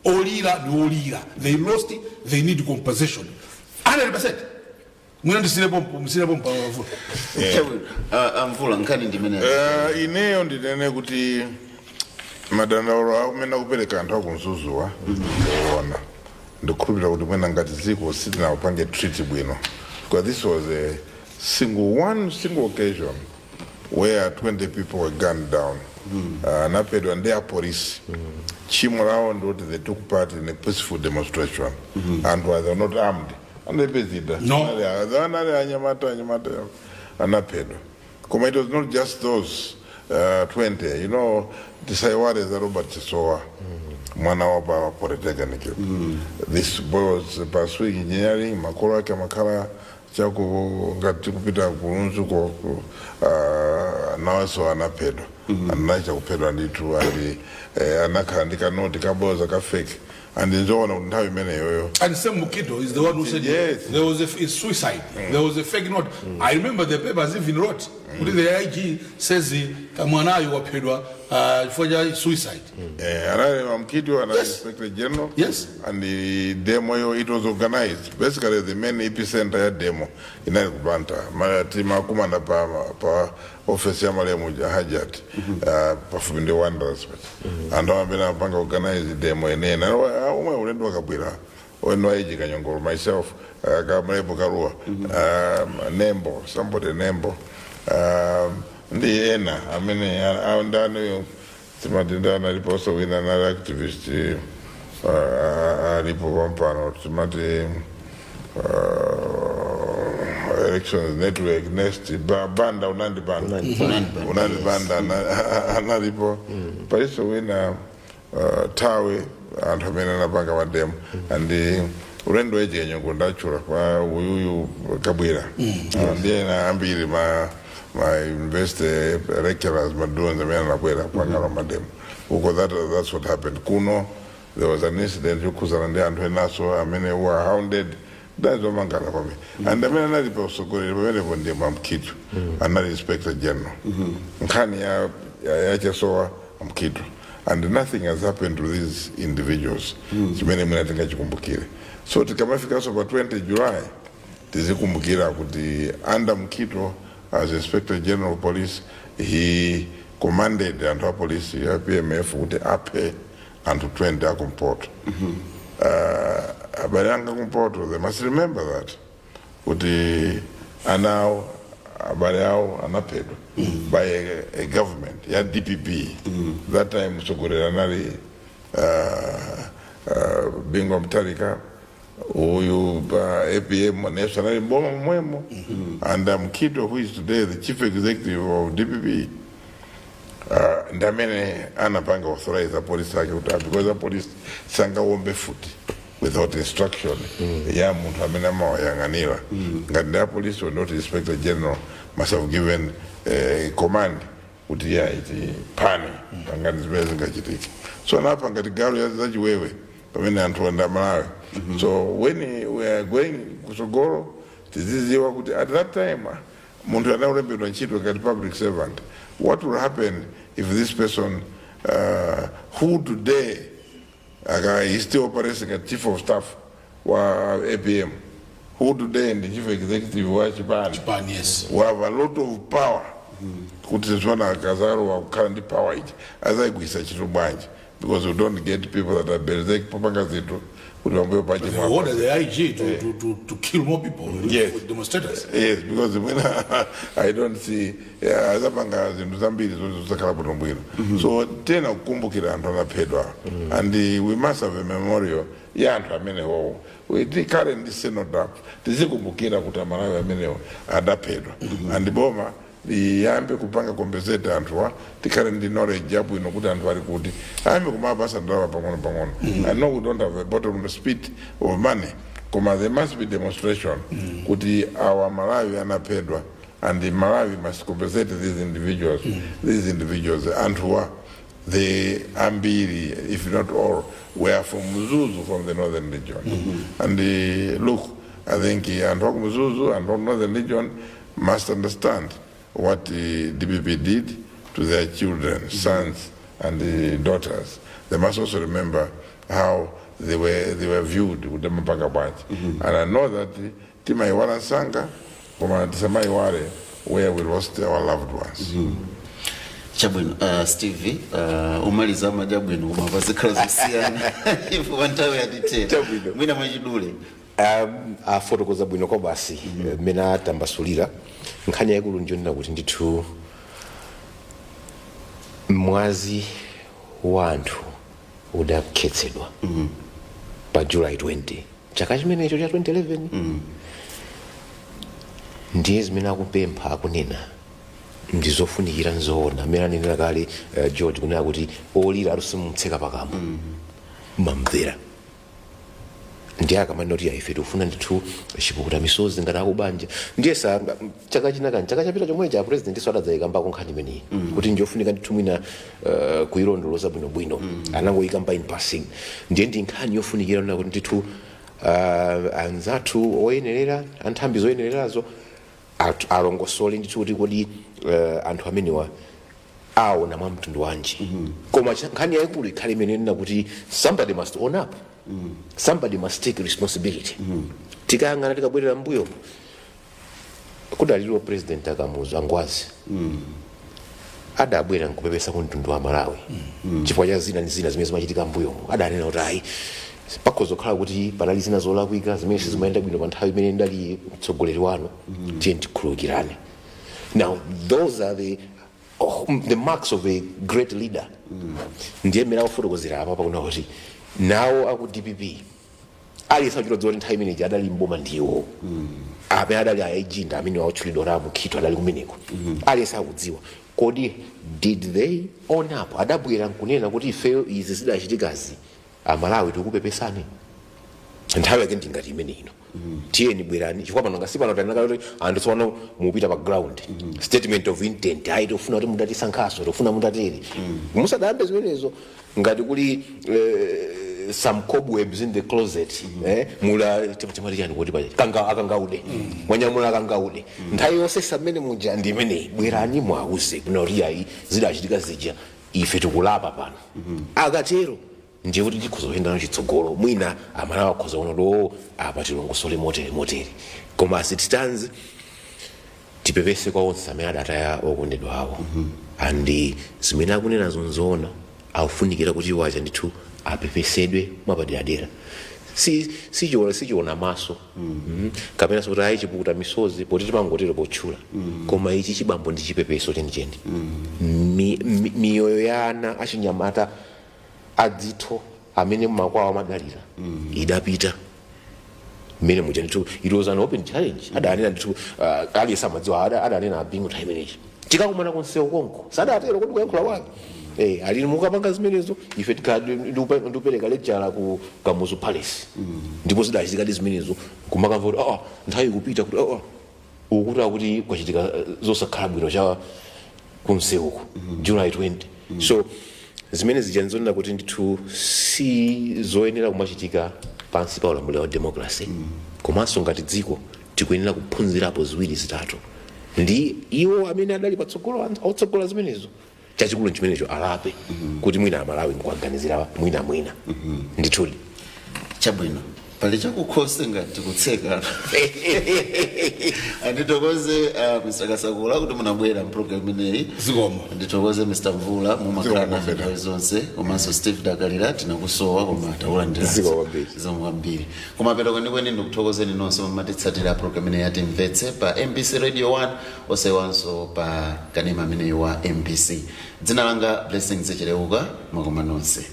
Olira, ni olira. They lost, they need compensation. 100%. Mwina ndisirepo, msirepo mpamvu. Chabwino. Ah, Mvula, nkhani ndimene Ineyo ndinene kuti madandaulo amene akupereka anthu aku Mzuzuwa oona, ndikukhulupirira kuti mwina ngati dziko sitinawupange treat bwino, because this was a single one single occasion where 20 people were gunned down. Anaphedwa ndi apolisi. Tchimo lawo ndikuti they took part in a peaceful demonstration. Anthu they were not armed, anapezida. No. Anali anyamata anaphedwa. Koma it was not just those 20. Tisaiwale za Robert Chisowa, mwana wa pa polytechnic. This boy was pursuing engineering. Makolo ake amakhala chaku ngati kupita ku Lunzu nawenso anaphedwa, anacha kuphedwa ndithu. And anakhala ndi kanoti kaboza ka fake, and nzoona kuti nthawi imeneyoyo And same Mukhito is the one who said there was a suicide. There was a fake note. I remember the papers even wrote. Kuti the IG says kamwanayo waphedwa for suicide. Anali Mukhito anali inspector general. And the demo yo, it was organized. Basically the main epicenter ya demo inali ku Blantyre. Timakumana pa office ya malemu Hajat, pafupi ndi Wanderers. Anthu amene apanga organize demo enene omwe ulendo wakabwera oyendo aiji Kanyongolo, myself, Kamlepo Kalua, Nembo, somebody Nembo, ndi ena amene ndani timati ndani aliponso wina anali activist, alipo pampano, timati Elections Network, Next Banda, Unandi Banda. Unandi Banda analipo. Paliso wina, Tawe, anthu amene anapanga ma demo and ulendo wejenyo ndachula kwa uyuyu Kabwira. Ndiye na ambiri ma university lecturers, madons amene anabwera kupanga ma demo uko. That's what happened kuno. There was an incident yokhuzana ndi anthu enaso amene were hounded, dazomangana kwambiri, and amene anali pa usogoleri pamenepo ndiye Mamkhito, anali Inspector General. Nkhani ya Chasowa, Mkhito, and nothing has happened to these individuals chimene mwina tingachikumbukire. So tikamafikanso pa 20 July, tizikumbukira kuti under Mkhito as Inspector General of Police, he commanded anthu a polisi ya PMF kuti aphe anthu 20 akumpoto. Abale anga kumpoto, they must remember that kuti ana awo, abale awo anaphedwa by a government ya DPP. That time mtsogoleri anali Bingu Mutharika. Uyu APM neso anali mboma momwemo, and Mkhito, who is today the chief executive of DPP, ndamene anapanga authorize apolisi ake kuti, because apolisi sangawombe futi without instruction ya munthu amene amawayang'anira. Ngati ndi apolisi, not Inspector General must have given command kuti ya iti phani pangani zimene zingachitike. So anapa ngati galu ya zachiwewe pamene anthu anda Malawi. So when we are going kusogolo, tiziziwa kuti at that time munthu analembedwa ntchito ngati public servant. What will happen if this person, who today is still operating as chief of staff wa APM, who today ndi chief executive wa chipani, Chipani, yes. we have a lot of power, kuti zona akazalo wakukhala ndi power ichi azayigwisa ntchito bwanji? Because we don't get people that are berserk popanga zinthu kuti pambuyo pache They order the IG to kill more people, demonstrators. Yes, because when I don't see, yeah, azapanga zinthu zambiri zoti zisakhala bwino bwino. So tena kukumbukira anthu anaphedwa, and we must have a memorial ya anthu amenewo. Tikhale ndi cenotaph, tizikumbukira kuti Amalawi amenewo adaphedwa, and boma liyambe kupanga compensate anthuwa. Tikhale ndi knowledge yabwino kuti anthu ali kuti, ayambe kumapasa ndalama pang'ono pang'ono. I know we don't have a bottomless pit of money, koma there must be demonstration kuti our Malawi anaphedwa and the Malawi must compensate these individuals. These individuals, anthuwa, the ambiri, if not all, were from Mzuzu, from the Northern Region. And look, I think anthu aku Mzuzu and from Northern Region must understand what the DPP did to their children, sons and daughters. They must also remember how they were viewed with the mapanga bwanji. And I know that timaiwala nsanga, koma tisamaiwale where we lost our loved ones. Chabwino, Steve, umaliza amadya bwino koma pazikhala zosiyana chifukwa nthawi yatithera. Chabwino. Mwina mwachidule. Afotokoza bwino kwa basi mmene atambasulira. Nkhani yaikulu ndiyonena kuti ndithu mwazi wa anthu udakhetsedwa pa July 20 chaka chimenecho cha 2011. Ndiye zimene akupempha, akunena ndizofunikira, nzoona amene anenera kale, George, kunena kuti olira alusimutseka pakamwa, mamvera. Ndiye akamanena kuti ife tikufuna ndithu chipukuta misozi ngati akubanja, ndiye sa chaka china kani chaka chapita chomwecha president iso adadzayikambako nkhani imeneyi kuti njofunika ndithu mwina kuyilondoloza bwinobwino. Anangoyikamba in passing. Ndiye ndi nkhani yofunikira nena kuti ndithu anzathu oyenerera, anthambi zoyenererazo alongosole ndithu kuti kodi anthu amenewa aona mwa mtundu wanji. Koma nkhani yayikulu ikhale imene nena kuti somebody must own up, somebody must take responsibility. Tikayang'ana, tikabwerera mbuyo, kudaliro President Akamuzu Angwazi adabwera nkupepesa ku mtundu wa Malawi chifukwa cha zina ndi zina zimene zimachitika mbuyomo. Adanena kuti ayi, pakhoza kukhala kuti panali zina zolakwika zimene sizimayenda bwino pa nthawi imene ndali mtsogoleri wanu, tiye tikhululukirane. Now those are the marks of a great leader. Ndiye mmene akufotokozera apa pakuona kuti nawo aku DPP Aliyense achita kuti nthawi imeneji adali mboma ndiwo ape adali a AG ndi amene wautchulidwa la Mukhito adali kumeneko. Aliyense akudziwa. Kodi did they own up? Adabwera nkunena kuti ifeyo izi zidachitikazi, Amalawi tikupepesani? Nthawi yake ndingati imene ino. Tiyeni, bwerani, chifukwa pano ngasi pano tanaka kuti anthu tsopano mupita pa ground, statement of intent, ayi, tikufuna kuti mudatisankhaso, tikufuna mutatere. Musadayambe zimenezo, ngati kuli some cobwebs in the closet, mula timati chani kuti paja kanga akangaude mwanyamula akangaude nthawi yonse samene muja ndi imeneyi. Bwerani mwauze kuna kuti ayi, zidachitika zija, ife tikulapa pano. Akatero ndiye kuti tikhoza kuyenda chitsogolo. Mwina Amalawi akhoza kuona kuti o, apa tilongosole motere motere. Koma as it stands, tipepese kwa onse amene adataya okondedwa awo. And zimene akunena zonzoona, akufunikira kuti wacha ndithu apepesedwe mwapaderadera. Si sichiona sichiona maso kapena sikuti ayi chipukuta misozi poti timangotero potchula, koma ichi chibambo ndi chipepeso chenicheni. Miyoyo ya ana achinyamata adzitho amene makwawo amadalira idapita mmene muja ndithu. It was an open challenge. Adanena ndithu, aliyense amadziwa, adanena abingu nthawi imeneyi tikakumana kunsewu konko. Sadatero kodi kuyankhula kwake? Ali mukapanga zimenezo, ife tikhala ndikupereka lecture ku Kamuzu Palace. Ndipo zidachitikadi zimenezo, kumakamva kuti oh, nthawi ikupita kuti oh, ukuti akuti kwachitika zosakhala bwino cha kunsewuku July 20. So zimene zija nzonena kuti ndithu si zoyenera kumachitika pansi pa ulamuliro wa democracy. Komanso ngati dziko tikuyenera kuphunzirapo ziwiri zitatu ndi iwo amene adali patsogolo, otsogola zimenezo. Chachikulu chimenecho, alape kuti mwina Amalawi nkuwaganizira mwina mwina ndithudi. Chabwino, pali chakukhose ngati kutseka. Andithokoze Mr Kasakula kuti munabwera mpulogalamu imeneyi. Zikomo. Ndithokoze Mr Mvula, mumakhala Zikomo nafe kwambiri. nthawi zonse. Komanso Steve Dakalira, tinakusowa koma taulandira. Zikomo kwambiri. Zikomo kwambiri. Kumapeto kwenikweni ndikuthokozeni nonse mumatitsatira program imeneyi yatimvetse pa MBC Radio 1, osewanso pa kanema ameneyi wa MBC. Dzina langa Blessings Chileuka. Mwakoma nonse.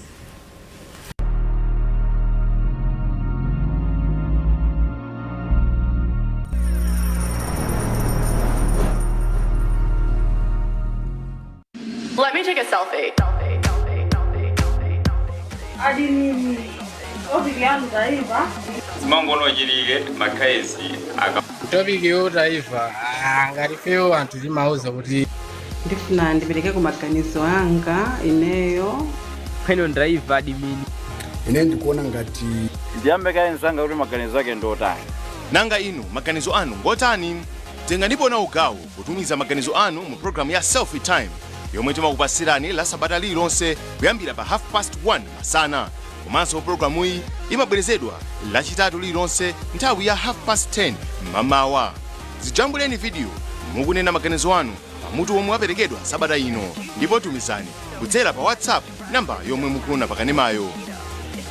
Let me take a selfie. Selfie, selfie, selfie, selfie, selfie. Adini topic yanu taiva. Zimangono chilike makhayesi aka. Topic yotaiva, ngati fewo anthu timauza kuti Ndifuna ndipereke ku maganizo anga ineyo. Pano driver admin. Ine ndikuona ngati Ndiyambe kaye msanga kuti maganizo ake ndotani. Nanga inu maganizo anu ngotani? Tenganipo nawo gawo potumiza maganizo anu mu programu ya Selfie Time yomwe timakupasirani la sabata lililonse kuyambira pa 1:30 masana. Komanso programuyi imabwerezedwa Lachitatu lililonse nthawi ya 10:30 mmamawa. Zijambuleni video mukunena maganizo anu pamutu omwe waperekedwa sabata ino, ndipo tumizani kudzera pa WhatsApp namba yomwe mukuona pakanemayo.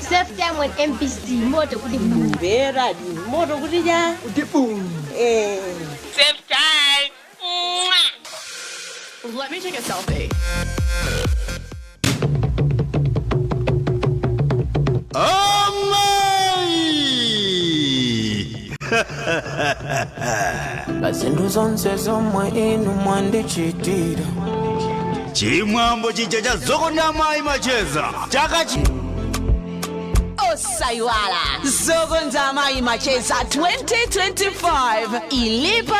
Selfie Time on MBC, moto kuti buu. Mveradi, moto kuti cha kuti buu. Safe time. Mwah. Let me take a selfie. Amayi. Pazinthu zonse zomwe inu mwandichitira. Chimwambo chija cha Zokonda Amayi Macheza chaka chi Osaiwala, Zokonda Amayi Macheza 2025 ilipo.